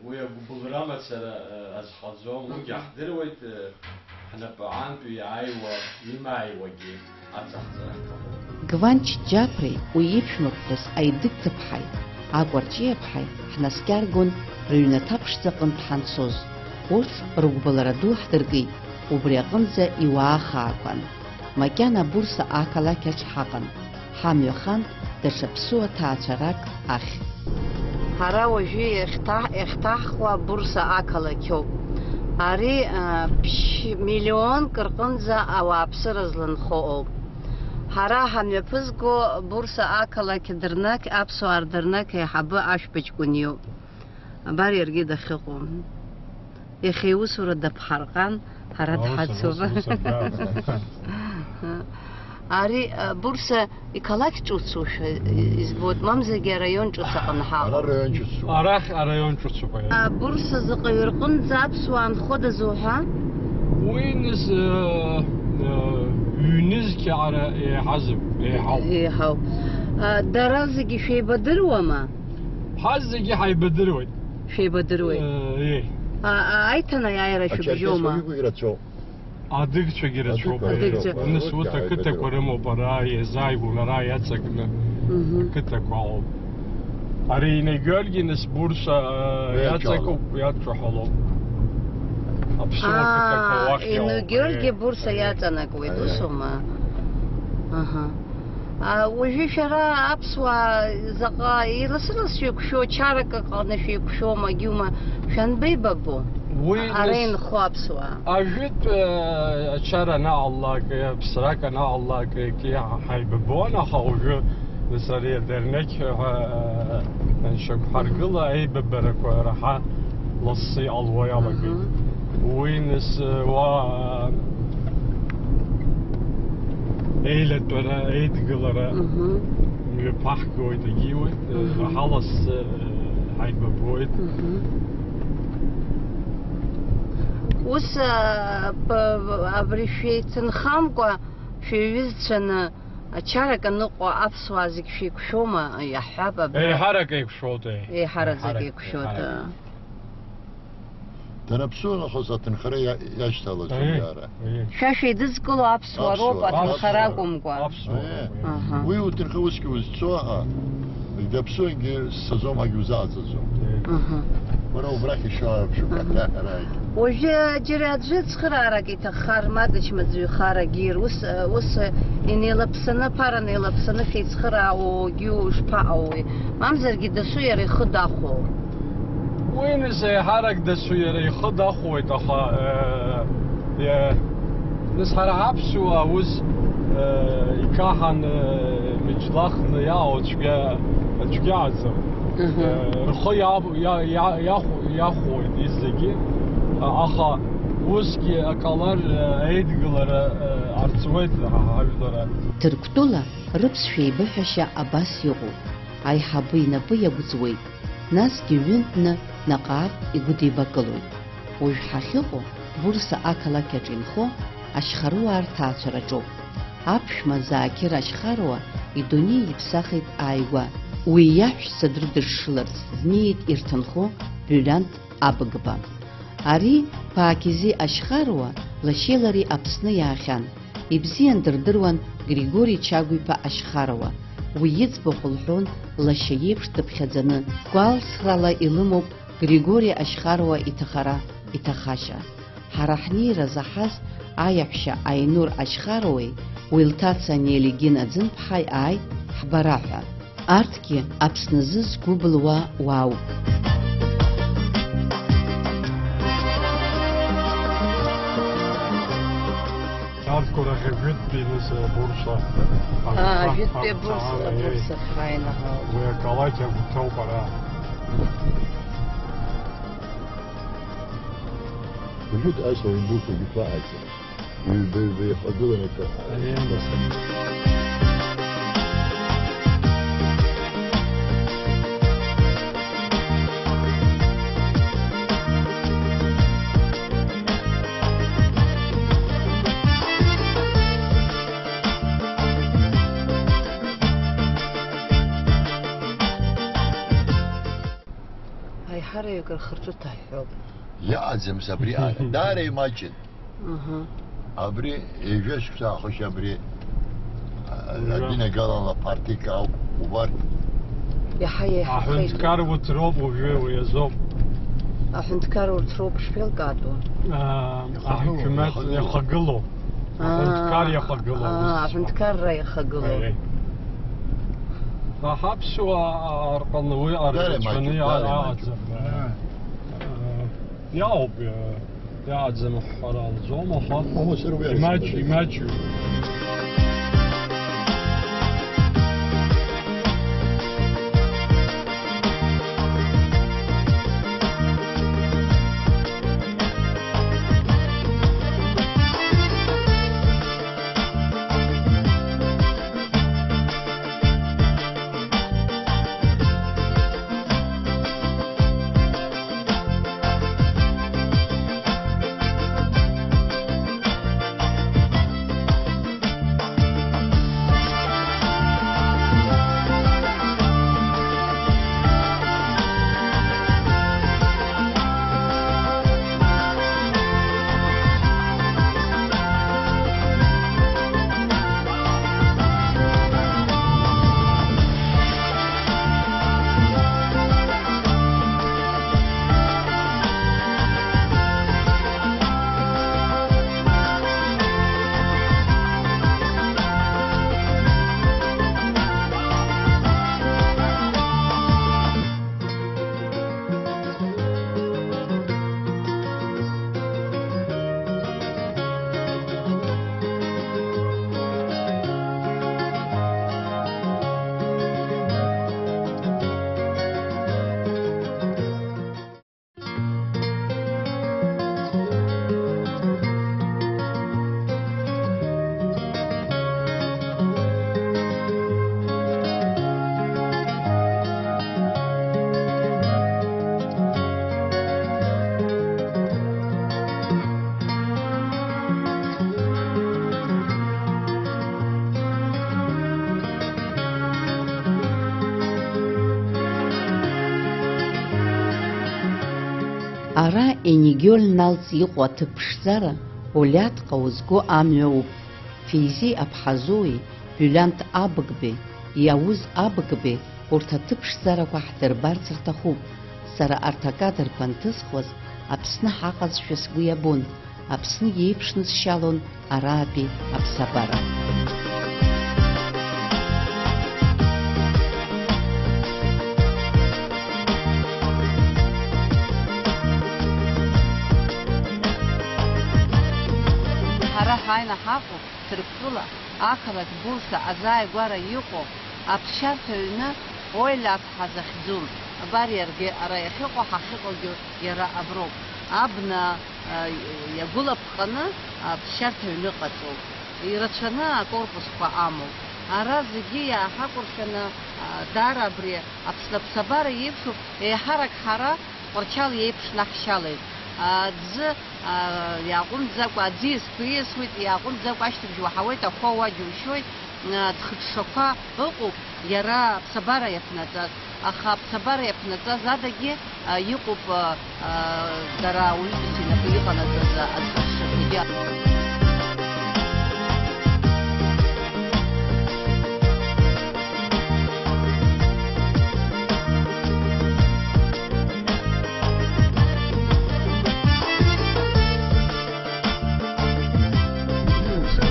уи агәыбылра мацара, э, азхаӡом, уигьы Мгм. ҳдыруеит, э, ҳнапы аантәи иааиуа, имааиуагьы аҵаҳҵара ҳҭахуп. Гванч Џьаԥреи уи иԥшәмаԥҳәыс Аидык ҭыԥҳаи, Акәарҷиаԥҳаи ҳнаскьаргон рыҩнаҭа ԥшӡаҟынтә ҳанцоз. Урҭ рыгәбылра ду ҳдыркит, убри аҟынӡа иуаа хаақәан. Макьана Бурса ақалақь аҿ ҳаҟан. Ҳамҩахан даҽа ԥсуа ҭаацәарак ахь. Ҳара уажәы иахьҭа-, иахьҭаҳхуа Бурса ақалақьоуп. Ари, а, ԥшь-, миллионк рҟынӡа ауааԥсыра зланхо ауп. Ҳара ҳамҩаԥызго Бурса ақалақь дырнақь, аԥсуаа рдырнақь аиҳабы Ашәба ҷкәын иоуп. Абар иаргьы дахьыҟоу. Иахьа иусура даԥҳарҟан, ҳара Аус, дҳацуп. Аус, аус, абра. Ари, а, Бурса иқалақь ҿыцушәа избоит, мамзаргьы араион ҿыц аҟны ҳаҟоуп. Ара раион ҿыцуп. Арахь араион ҿыцуп, аиа. А, Бурса заҟаҩы рҟынӡа аԥсуаа нхода зуҳәа? Уи ныз, э, э, ҩнызқьаара еиҳазуп, еиҳауп. Еиҳауп. А, дара зегьы шәеибадыруама? Ҳазегьы ҳаибадыруеит. Шәеибадыруеит. Э, еи. А, а, аиҭанеиааира шәыбжьоума? Ачерқьесқәагьы ирацәоуп. Адыгцәагьы рацәоуп. Адыгцәа. Адыгцәа. Нас урҭ ақыҭақәа рымоуп, ара иазааигәаны, ара иаҵакны Мгм. ақыҭақәа ауп. Ари Инагьольгьы нас Бурса, э, Уи иаҵакуп, иаҿаҳәалоуп. Аԥсуа Аа, қыҭақәа уахь иауп. Инагьольгьы Аиа, Бурса аиа. Иаҵанакуеит, Аиа. Усоума? Аҳа. А, уажәы шәара аԥсуаа заҟа еиласырас шәеиқәшәо, чарак аҟны шәеиқәшәома, агьиума, шәанбеибабо? Уи Ара нас инхо аԥсуаа. Ажәытә, э, ачара анаҟалалак, э, ԥсрак анаҟалалак, э, ки-, ҳаибабон, аха уажәы нас ари адернеқь ҳәа, э, аншьақәҳаргыла, Мгм. аибабарақәа раҳа лассы иҟалуа иалагеит. Мгм. Уи нас, уа, еилатәара, еидгылара Мгм. мҩаԥаҳгоит, агьиуеит, Мгм. раҳалас, ҳаибабоит. Мгм. Ус, а, п-, абри шәеицынхамкәа, шәеиҩызцәаны ачарак аныҟәо аԥсуаа зегь шәеиқәшәома? Иаҳҳәап, абра. Еиҳарак еиқәшәоит, еи. Еиҳараӡак Еиҳарак, еиқәшәоит, еиҳарак. Аа. Данаԥсуа нахыс аҭынхара иа-, иашьҭалаӡом. Аиеи, иара. Аиеи. Шәа шәеидызкыло аԥсуаа роуп, аԥсуаа, аҭынхара аԥсуаа, акәымкәа. Аԥсуаа, аиеи. Аҳа. Уи уҭынха усгьы узцо, аха, даԥсуангьы сцаӡом ҳәагьы узааӡаӡом. Аиеи. Аҳа. Уара убрахь ишоуааԥшуп, аҳа, арагь. Уажәы џьара аӡәы цхыраарак иҭаххар, ма дычмазаҩхарагьы, ус, ус инеилаԥсаны, аԥара неилаԥсаны шәеицхыраауагьы шԥаҟалои? Мамзаргьы дасу иара ихы дахәо. Уи, нас, еиҳарак дасу иара ихы дахәоит, аха, э, э, нас, ҳара ҳаԥсуаа ус, э, икаҳаны, э, мыџьлахны иаауа цәгьа, цәгьаӡам. Мгм. Э, рхы иа-, иа-, иа-, иахә-, иахәоит изегьы, а-, аха усгьы акалар, э, аидгылара, э, арҵуеит ҳа-, ҳажәлара. Ҭырқәтәыла рыԥсшәа еибыҳәашьа абас иҟоуп, аиҳабы инапы иагәӡуеит. Насгьы ҩынтәны наҟ-ааҟ игәыдибакылоит. Уажә ҳахьыҟоу Бурса ақалақь аҿы инхо ашьхаруаа рҭаацәараҿоуп. Аԥшәма Заақьыр Ашьхаруа идунеи иԥсахит ааигәа. Уи иаҳәшьцәа дрыдыршыларц днеит ирҭынхо Бҩлант Абгба. Ари Паакизи Ашьхаруа лашьеи лареи Аԥсны иаахьан. Ибзиан дырдыруан Григори Чагә-иԥа Ашьхаруа, уи иӡбахә лҳәон лашьа иеиԥш дыԥхьаӡаны. Гәалсрала илымоуп Григори Ашьхаруа иҭахара, иҭахашьа. Ҳара ҳнеира заҳаз аиаҳәшьа Аинур Ашьхаруеи уи лҭаца Нелигина Ӡынԥҳаи ааит ҳбара ҳәа. Арҭгьы Аԥсны зы згәы былуа уаауп. Арҭқәа рахь ажәытәтәи, нас, абурса. Аа, ажәытәтәи абурса, абурса ҳаинаҳауп. Уи акалақь агәҭоуп ара. Уажәы дааит ауаҩ дуқәагьы шәаҟаиҵеит. Ҩба-ҩба ихагылан акы. Аиеи. Аиҳараҩык рхырҿыҭ аҳәҳәоуп. Иаҟаӡамыз абри, а, даара имаҷын. Мгм. Абри ҩажәа шықәса аахышьа абри, а, ура, адинагалан лаԥарҭик ауп, убарҭ. Иаҳа еиҳахеит. Аҳәынҭқар урҭ роуп уажәы, уи азоуп. Аҳәынҭқар урҭ роуп шԥеилкаатәу? Аа, иахагылоу, аҳәынҭқар иахагылоу. Иахагылоу. Аа, аҳәынҭқар иахагылоу, аа, ус. Аҳәынҭқарра иахагылоу. Аиеи. Аха аԥсуаа рҟны уи ара дара рацәаны имаҷуп, дара имаҷуп. Иааӡам. Аа. Иаауп, иа-, иааӡам ҳҳәара алӡом, аха. Ама сара уи имаҷ-, арасында имаҷҩуп. Ара Енигио Лналҵ иҟоу аҭыԥ ԥшӡара Олиаҭҟа узго амҩа ауп. Фейзи Аԥҳазоуи, Биулиант Абыгбеи, Иауз Абыгбеи, урҭ аҭыԥ ԥшӡарақәа ҳдырбарц рҭахуп. Сара арҭ акадрқәа анҭысхуаз, Аԥсны ҳаҟазшәа сгәы иабон, Аԥсны иеиԥшнысшьалон араатәи аԥсабара. Ҳара ҳааины ҳаҟоуп Ҭырқәтәыла ақалақь Бурса азааигәара иҟоу аԥсшьарҭа ҩны Ойлиаҭ ҳәа захьӡу. Абар иаргьы ара иахьыҟоу, ҳахьыҟоугьы иара аброуп. Абна, а, иагәылаԥҟаны аԥсшьарҭа ҩны ҟаҵоуп. Ирацәаны акорпусқәа амоуп. Ара зегьы иааҳакәыршаны, а, даара абри Аԥсны аԥсабара еиԥшу, еиҳарак ҳара Тҟәарчал иеиԥш наҳшьалеит. Аӡы, а, иааҟәымҵӡакәа, аӡиасқәа ииасуеит, иааҟәымҵӡакәа ашьҭыбжь уаҳауеит, ахәа уа џьушьоит, а, ӡхыҽҽақәа ыҟоуп, иара аԥсабара иаԥнаҵаз. Аха аԥсабара иаԥнаҵаз адагьы, а, иҟоуп, а, а, дара ауаҩытәыҩса инапы иҟанаҵаз, а, аӡхыҽҽақәагьы.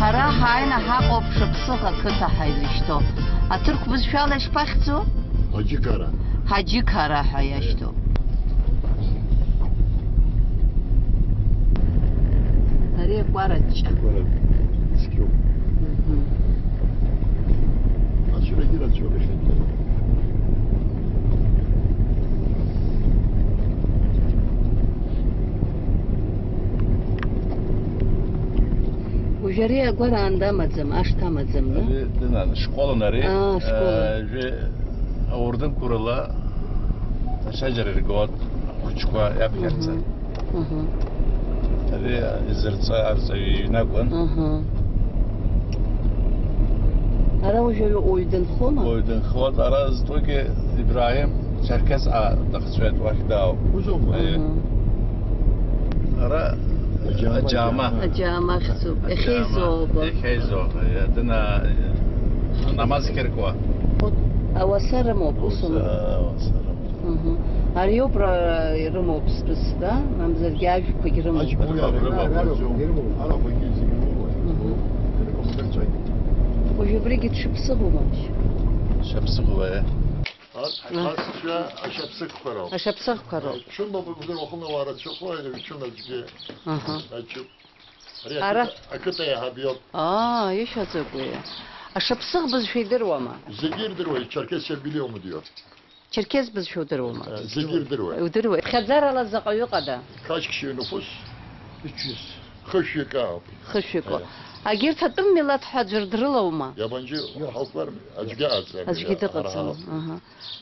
Ҳара ҳааины ҳаҟоуп Шаԥсыӷ ақыҭа ҳәа изышьҭоу. Аҭырқә бызшәала ишԥахьӡу? Ҳаџьықара. Ҳаџьықара ҳәа иашьҭоуп. Ари акәараҷҷа. Акәараҷҷа. Цқьоуп. Мгм. Ацәырагьы рацәоуп иахьатәи. Уажәы ари агәара аанда амаӡам, ашҭа амаӡам, да? Ари дынан, школан ари. Аа, школа. Э, жәе Ауардынқәа рыла даҽаџьара иргоит ахәыҷқәа иаԥхьанӡа. Мгм. Мгм. Ари изырҵа-, арҵаҩы иҩны акәын. Мгм. Ара уажәы уаҩ дынхома? Уаҩ дынхоит, ара зтәугьы Ибраҳим Черкес а-, дахцәеит, уахь даауп. Узоума? Аиеи. Мгм. Ара аџьаама. Аџьаама. Аџьаама ахьӡуп. Аџьаама. Иахьеизо ауп. Иахьеизо. Дына, намаз хьыркуа. Ауаса рымоуп, усума? Ауаса, ауаса рымоуп. Мгм. Ари ауп ра-, ирымоуп стәыс, да? Мамзаргьы ажәқәагь рымоуп. Аџьма уи ара, ара, ара, ирымоуп, арахәагьы зегьы рымоуп. Мгм. Ирымоуп, ирцәагь. Уажәы абригьы дшыԥсыхәоу, мамзар? Шаԥсыхәоу, э. Ар-, ар-, ар-, ашьаԥсыхқәа роуп. Ашьаԥсыхқәа роуп. Ҽынла быгәзар уахынла уаа рацәахоит, ҽынла аӡәгьы. Аҳа. Аҷуп. Ари ара. Ақыҭа, ақыҭа иаҳаб иоуп. Аа, ишәаӡақәеи? Ашаԥсыӷ бызшәа идыруама? Зегьы ирдыруеит, Черкес Сербилиома диоуп. Черкес бызшәа удыруама? Э, зегьы ирдыруеит. Удыруеит. Хьаӡарала заҟаҩы ыҟада? Қашьқшьы нуфус. Ичыс. Хышәҩык ауп. Хышәҩык. Аиа. Агьырҭ атәым милаҭ ҳәа аӡәыр дрылоума? Иабанџьы, ио, ҳалқәар, аӡәгьы аӡам, аӡәгьы иа, дыҟаӡам. Ҳара ҳалқәар. Аҳа.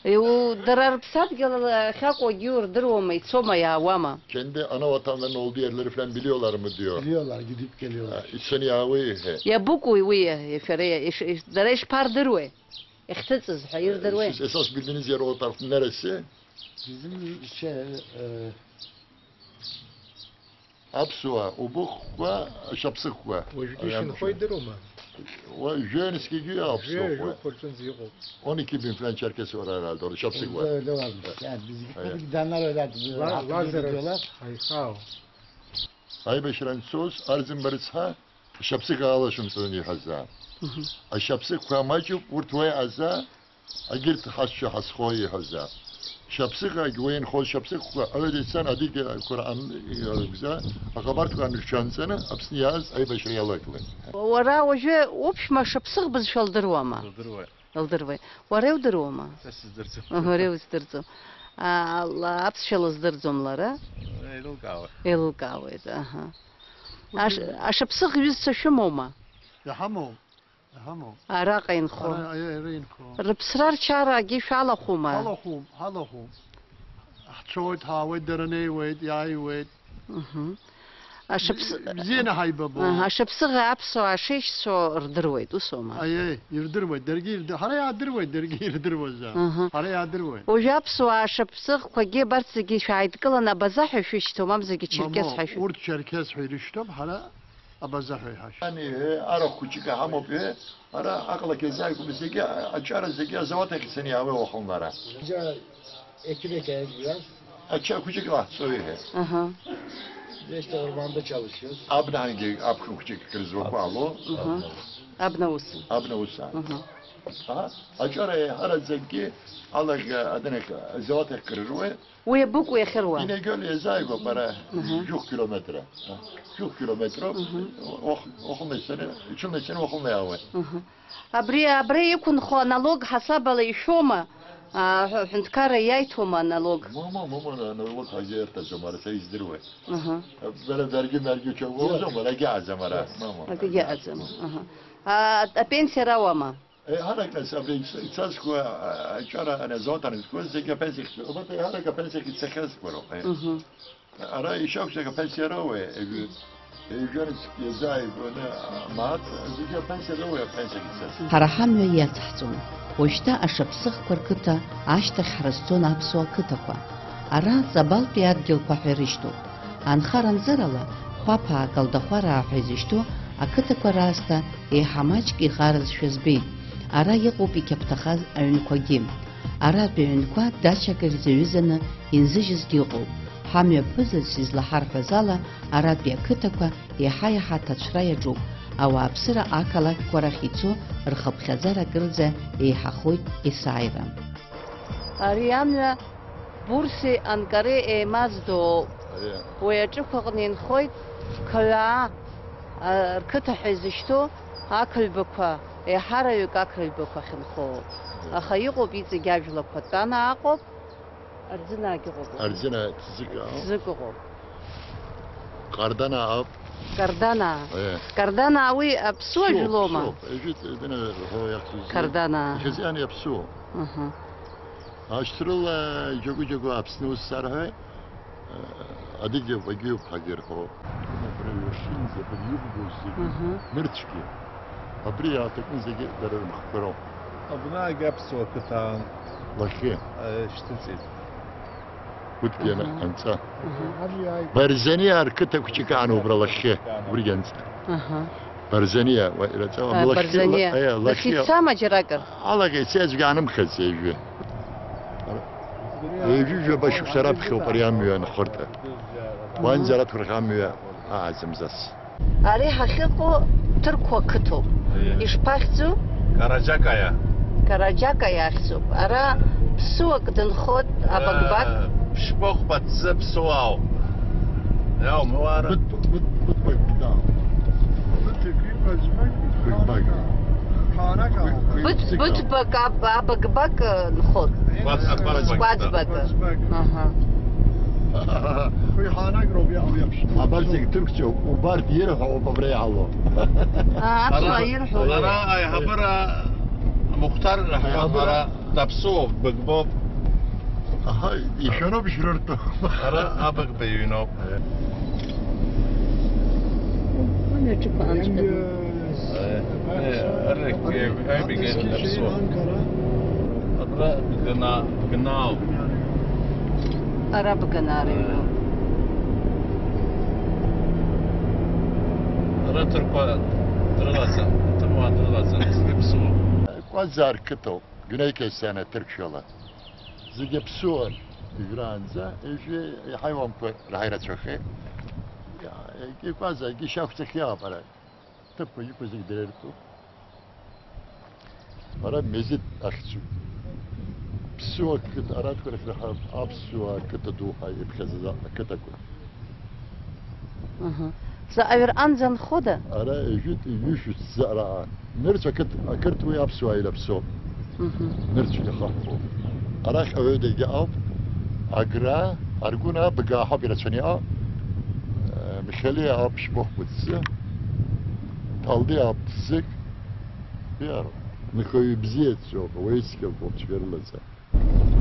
Иу-, дара рыԥсадгьыл ахьакәу агьы урдыруама, ицома, иаауама? Кенде ана ватанларына олду yerleri falan biliyorlar mı diyor. Biliyorlar, gidip geliyorlar. Ha, icsen yağı he. Иабыкәу уи, шәара иш-, иш-, дара ишԥардыруеи? Иахьҭыҵыз ҳәа ирдыруеи? Siz esas bildiğiniz yer o taraf neresi? Bizim şey, e, Аԥсуаа убыхқәа, ашьаԥсыхқәа. Уажәтәи шьынхо идыруама? Уа, Жәеинскигьы ауп. Жәеинскигьы ауп. Он iki bin falan Çerkes var herhalde orada, Şapsık var. Öyle, öyle varmış. Yani bizimkiler öyle, öyle. Ла-, Hatırlıyorum Лазарев diyorlar. Ҳаихаау. Аибашьра анцоз, арӡынба рыцҳа, ашьаԥсыхқәа алашәымҵан иҳәаза. Мгм. Ашьаԥсыхқәа маҷуп, урҭ уа иҟаза, Агьырҭ ҳашьцәа ҳазхоу иҳәаза. Шьаԥсыхагь уа инхоз шьаԥсыхқәа ала дицан, адигьы Қәраан иалгәза, аҟабарҭқәа анышәҽанҵаны, Аԥсны иааз аибашьра иалагылан. Уара уажәы уԥшәма шаԥсыӷ бызшәа лдыруама? Лдыруеит. Лдыруеит. Уара иудыруама? Са сыздырӡом. Уара иуздырӡом. А, ла-, аԥсшәа лыздырӡом лара? Еилылкаауеит. Еилылкаауеит, аҳа. Аш-, ашаԥсыӷ ҩызцәа шәымоума? Иҳамоуп. Аҳамоу. Араҟа инхо. Ара, аиа, ара инхо. Рыԥсра рчара акгьы шәалахәума? Ҳалахәуп, ҳалахәуп. Ҳцоит, ҳаауеит, дара неиуеит, иааиуеит. Мгм. Ашықәс-, Бзианы ҳаибабон. Аҳа, ашықәсыӷа аԥсуаа шеишьцәоу рдыруеит, усоума? Аиеи, ирдыруеит, даргьы ирды-, ҳара иаадыруеит, даргьы ирдыруазаап. Аҳа. Ҳара иаадыруеит. Уажәы аԥсуаа ашықәсыӷқәагьы абарҭ зегьы шәааидкыланы абаза ҳәа шәышьҭоу, мамзаргьы черкес Мамоу, ҳәа шәы- урҭ черкес ҳәа ирышьҭоуп, ҳара абаза ҳәа иҳашьҭоуп. Ани, э, арахә хәыҷык ҳамоуп, э, ара аҟалақь иазааигәоуп зегьы, аҿара зегьы азауад ахь ицаны иаауеит уахынла ара. Ача хәыҷык лаҳҵоит, иҳәеит. Аҳа. Ешьҭа орманда çalışıyoruz. Абнагьы аԥхын хәыҷык кыр зуақәа ало. Аҳа. Абна уса. Абна уса. Аҳа. Аҳа. Аҿара еиҳараӡакгьы алагьы адынахь азауад ахь кыр руеит. Уи абыкәу иахьыруа? Инагьы иазааигәоуп ара. Аҳа. Жәохә километр. Жәохә километроуп. Аҳа. Уахынла ицаны, иҽынла ицаны уахынла иаауеит. Аҳа. Абри, абра иқәынхо аналог ҳасабала ишәома? А, ҳәынҭқарра иаиҭома аналог? Мама, мама, аналог ҳазиарҭаӡом, ара са издыруеит. Аҳа. Бара даргьы наргьы чагәоузом, ара агьааӡам ара. Мама. Акгьы аӡам. Аҳа. А, апенсиа рауама? Е, ҳарак нас абри ицазкуа, а, аҿара аназоҭан зқәыз зегьы апенсиахь, убарҭ ҳарак апенсиахь ицахьазкуа роуп, е. Мгм. Ара ишакәзар апенсиа роуеи, ежәы, ежәҩанк иазааигәаны, а, мааҭ, зегьы апенсиа роуеи, апенсиахь ицаз. Ҳара ҳамҩа иацҳҵон. Уажәшьҭа ашаԥсыӷқәа рқыҭа ашьҭахь ҳрызцон аԥсуа қыҭақәа. Ара Ҵабалтәи адгьылқәа ҳәа ирышьҭоуп. Анхаранӡарала, Хәаԥаа, Калдахәараа ҳәа изышьҭоу ақыҭақәа раасҭа еиҳа маҷк ихаразшәа збеит. Ара иҟоуп иқьаԥҭахаз аҩнқәагьы. Аратәи аҩнқәа дачак ирзаҩызаны инзыжьызгьы ыҟоуп. Ҳамҩаԥызаҩыс излаҳарҳәаз ала, аратәи ақыҭақәа еиҳа-еиҳа аҭацәра иаҿуп, ауааԥсыра ақалақьқәа рахь ицо рхыԥхьаӡара акырӡа еиҳахоит есааира. Ари амҩа Бурси Анкареи еимаздоуп. Ари. Уи аҿықә аҟны инхоит Қаҩаа, а, рқыҭа ҳәа изышьҭоу ақылбақәа, еиҳараҩык ақылбақәа ахьынхоу. Ари. Аха иҟоуп иҵегь ажәлақәа, Тәанаа ыҟоуп, Арӡынаагьы ыҟоуп. Арӡынаа ҭӡык ыҟоуп. Ҭӡык ыҟоуп. Ҟарданаа ауп. Ҟарданаа. Ари. Ҟарданаа уи аԥсуа Ԥсуоуп, жәлоума? Ԥсуоуп. Ежәит, дына ҳәа иахьӡыз. Ҟарданаа. Иахьазы иан иаԥсуоуп. Аҳа. Ашьҭрыла џьагәа-џьагәа Аԥсны ус сарҳәеит, адыгьоуп, агьиуп ҳәагьы ирҳәо. Абра иашынӡа, абри иӷәӷәоу зегьы, Мгм. нырцәгьы. Абри иааҭакны зегьы дара рымхқәа роуп. Абнаагь аԥсуа қыҭан Лахьы. Шьҭыҵит. Урҭгьы Аҳа. анҵа. Аҳа. Барзаниа рқыҭа хәыҷык аан убра Лахьы, убригь анҵа. Аҳа. Барзаниа, уа, ираҵа-, А, Лахьы, Барзаниа. Ла-, э, Лахьы Лахьы. ицама џьаракыр? Алагеи сеиаҵәгьы аанымхаӡеит ҩажәи. Ҩажәи жәаба шықәса раԥхьоуп ари амҩа анхырҭа. Уанӡа аратәқәа рахь амҩа ааӡамзас. Ари ҳахьыҟоу Ҭырқәа қыҭоуп. Аиеи. Ишԥахьӡу? Караџьакаиа. Караџьакаиа ахьӡуп. Ара ԥсуак дынхоит, абагбак. Э, ԥшьба-хәба ҭӡы ԥсуаауп. Иаумуара. Быҭ-, быҭ-, быҭбак, да. Быҭбак. Быҭ-, быҭбак аб-, абагбак, э, нхоит. Кәац-, кәацбак, да. Кәацбак. Аҳа. Абар зегь ҭырқәцәоуп, убарҭ ирҳәауп абра иаало. Аа, аԥсуаа Ара, ирҳәо. Ара аиҳабыра Мухтар раҳман, Аиҳабыра. Ара даԥсуоуп, дбыгбоуп. Аҳа, ишәаноуп, ишәрыртәу. Ара абыгба иҩноуп. Амҩаҿықәа анцәа. Э, э, ара, э, аибагьы даԥсуоуп. Абра Бгана-, Бганауп. Ара Бганаа рыҩноуп. Ара ҭырқәа дрылаӡам, ҭырқәа дрылаӡам, зегьы ԥсуоуп. Кәазар қыҭоуп, Гәынеи Қьесҭан аҭырқәшәала. Зегьы ԥсуан, ижәраанӡа, ижәи иҳаиуанқәа раҳа ирацәахеит. Икәазаргьы шьахәҵахь иаауп ара. Ҭыԥқәа иқәу зегь дара иртәуп. Ара Мезеҭ ахьӡуп. Ԥсуа қыҭа, аратәқәа рахь раҳауп аԥсуа қыҭа ду ҳәа иԥхьаӡаз ақыҭақәа. Аҳа. Заҟаҩ рҟынӡа нхода? Ара ижәит, ҩышәи ҵәҵәа раан. Нырцә ақыҭ, ақырҭуеи аԥсуааи раԥсоуп. Мгм. Нырцә иахаҳәхоуп. Арахь ауаҩы дагьы ауп. Агра, Аргәына, Бгаа ҳауп ирацәаны иҟоу. Э, Михалиа ауп ԥшьба-хәба ҭӡы. Ҭалдиа ауп ҭӡык. Иароуп. Нхаҩы ибзиаӡоуп, ауаҩы ицқьақәоуп, цәгьа рылаӡам.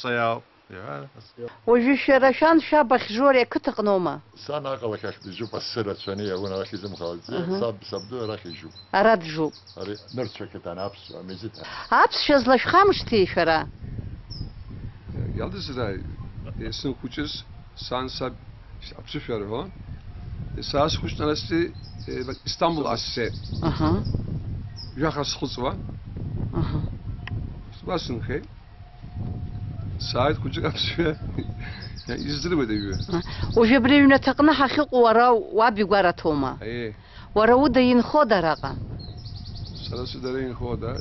Аԥсуа иаауп. Иҳәа, ас-, Уажәы шәара шәан шәаб ахьжу ари ақыҭаҟноума? Сан аҟалақь ахь дыжьуп, асы рацәаны иаун, арахь изымхалаӡеит. Аҳа. Саб, сабду арахь ижьуп. Ара джуп. Ари нырцә ақыҭан аԥсуа мезиҭ. Аԥсшәа злашәхамышҭи шәара? Иалдызрааи, сынхәыҷыз сан саб аԥсышәа рҳәон. Сара схәыҷны арасти, Истамбул аассеит. Аҳа. Жәаха схыҵуа. Аҳа. Сгәасынхеит. Сааит хәыҷык аԥсшәа издыруеит аҩы. Уажәы абри аҩнаҭаҟны ҳахьыҟоу уара уаб игәараҭоума? Аиеи. Уара уда инхода араҟа? Сара сыда ара инхода,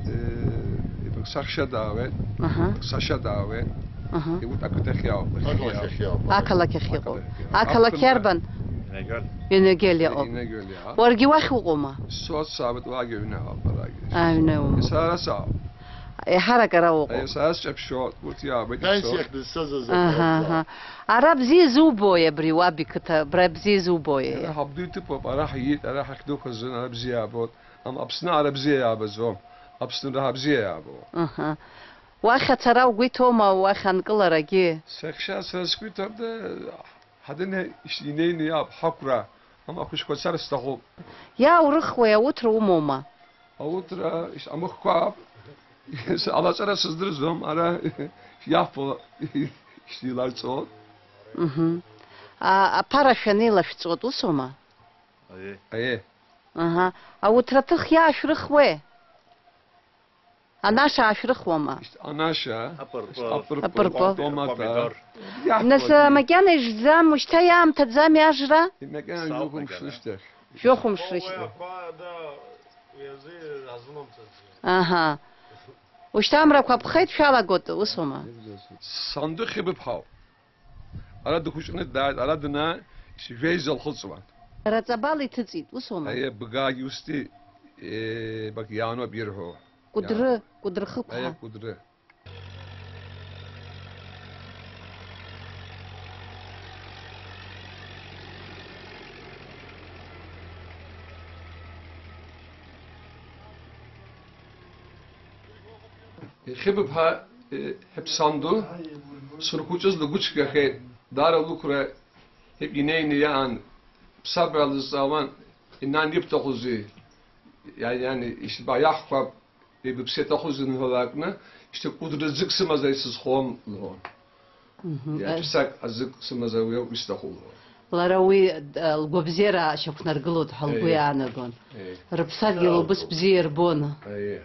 э, сахьшьа даауеит, Аҳа. Сашьа даауеит. Аҳа. Иут ақыҭахь иаауп. Ақалақь ахь иаауп. Ақалақь ахь иҟоуп. Ақалақь иаауп. Ақалақь Аԥхынра. Иарбан? Инагел. Инагел иҟоуп. Инагел иаауп. Уаргьы уахь уҟоума? Соцаабыт уаагьы аҩны аауп, арагьы. Аҩны уҟоуп. Сара саауп. Еиҳарак ара уҟоуп. Аиеи, сара сҿаԥшьоит, урҭ иаабеит. Пенсиахь дызцаз азы Аҳа, акәзаап. Аҳа. Ара бзиа зубои абри уаб иқыҭа, бра бзиа зубои? Ара ҳабду иҭыԥуп, ара ҳиит, ара ҳахьдуқәа зын, ара бзиа иаабоит. Ам-, Аԥсны ара бзиа иаабаӡом, Аԥсны раҳа бзиа иаабо. Аҳа. Уахь ацара угәы иҭоума, уахь анкыларагьы? Сахьшьа сара сгәы иҭоуп, да, ҳадын инеины иаап, ҳақәра, ам ахәыҷқәа цар сҭахуп. Иааурыхуеи, ауҭра умоума? Ауҭра, иш-, амыхқәа, алаҵара сыздырӡом, ара иафо ишиларҵо. Мгм. А, аԥара шәанеилашәҵоит, усоума? Аиеи. Аиеи. Аҳа. Ауҭраҭых иаашәрыхуеи? Анаша аашәрыхуама? Ишт-, анаша, Апырпы. Апырпы, Апырпы. Томата. Помидор. Иаҳфо Нас, зегьы. Макьана ижәӡам, ушьҭа иаамҭаӡами ажра? Макьана Сауп, жәохә макьана. Мшы рышьҭахь. Жәохә мшы рышьҭахь. Уи аҟәа, да, уи азы иазынамҭаӡеит. Аҳа. Ушьҭа амрақәа ԥхеит, шәалагоит, усоума? Санду Хьыбыԥҳауп. Ара дыхәыҷны дааит, ара днаа, ишәеиза лхыҵуан. Раҵабал иҭыҵит, усоума? Аиеи, бгаагьы усти, е, бак иаануп ирҳәо. Кәыдры, Иаан-, кәыдры хықәҳа. Аиеи, кәыдры. Хьыбыԥҳа, е, ҳәыԥсанду, сырхәыҷыз лгәы цәгьахеит, даара лықәра ҳәа инеины иаан, ԥсабара лызҵаауан, инан ибҭахузеи, иа-, иани, ишьба иаҳхәап, ибыԥсы иаҭахузеи ныҳәалакны, шьҭа кәыдры ӡык сымазар исызхон, лҳәон. Мгм. Иаҳәсак азык сымазар уи ауп исҭаху, лҳәон. Лара уи, э, лгәабзиара шьақәнаргылоит ҳәа лгәы Еи. Иаанагон. Еи. Рыԥсадгьыл Еи. Убыс бзиа ирбон. Еи.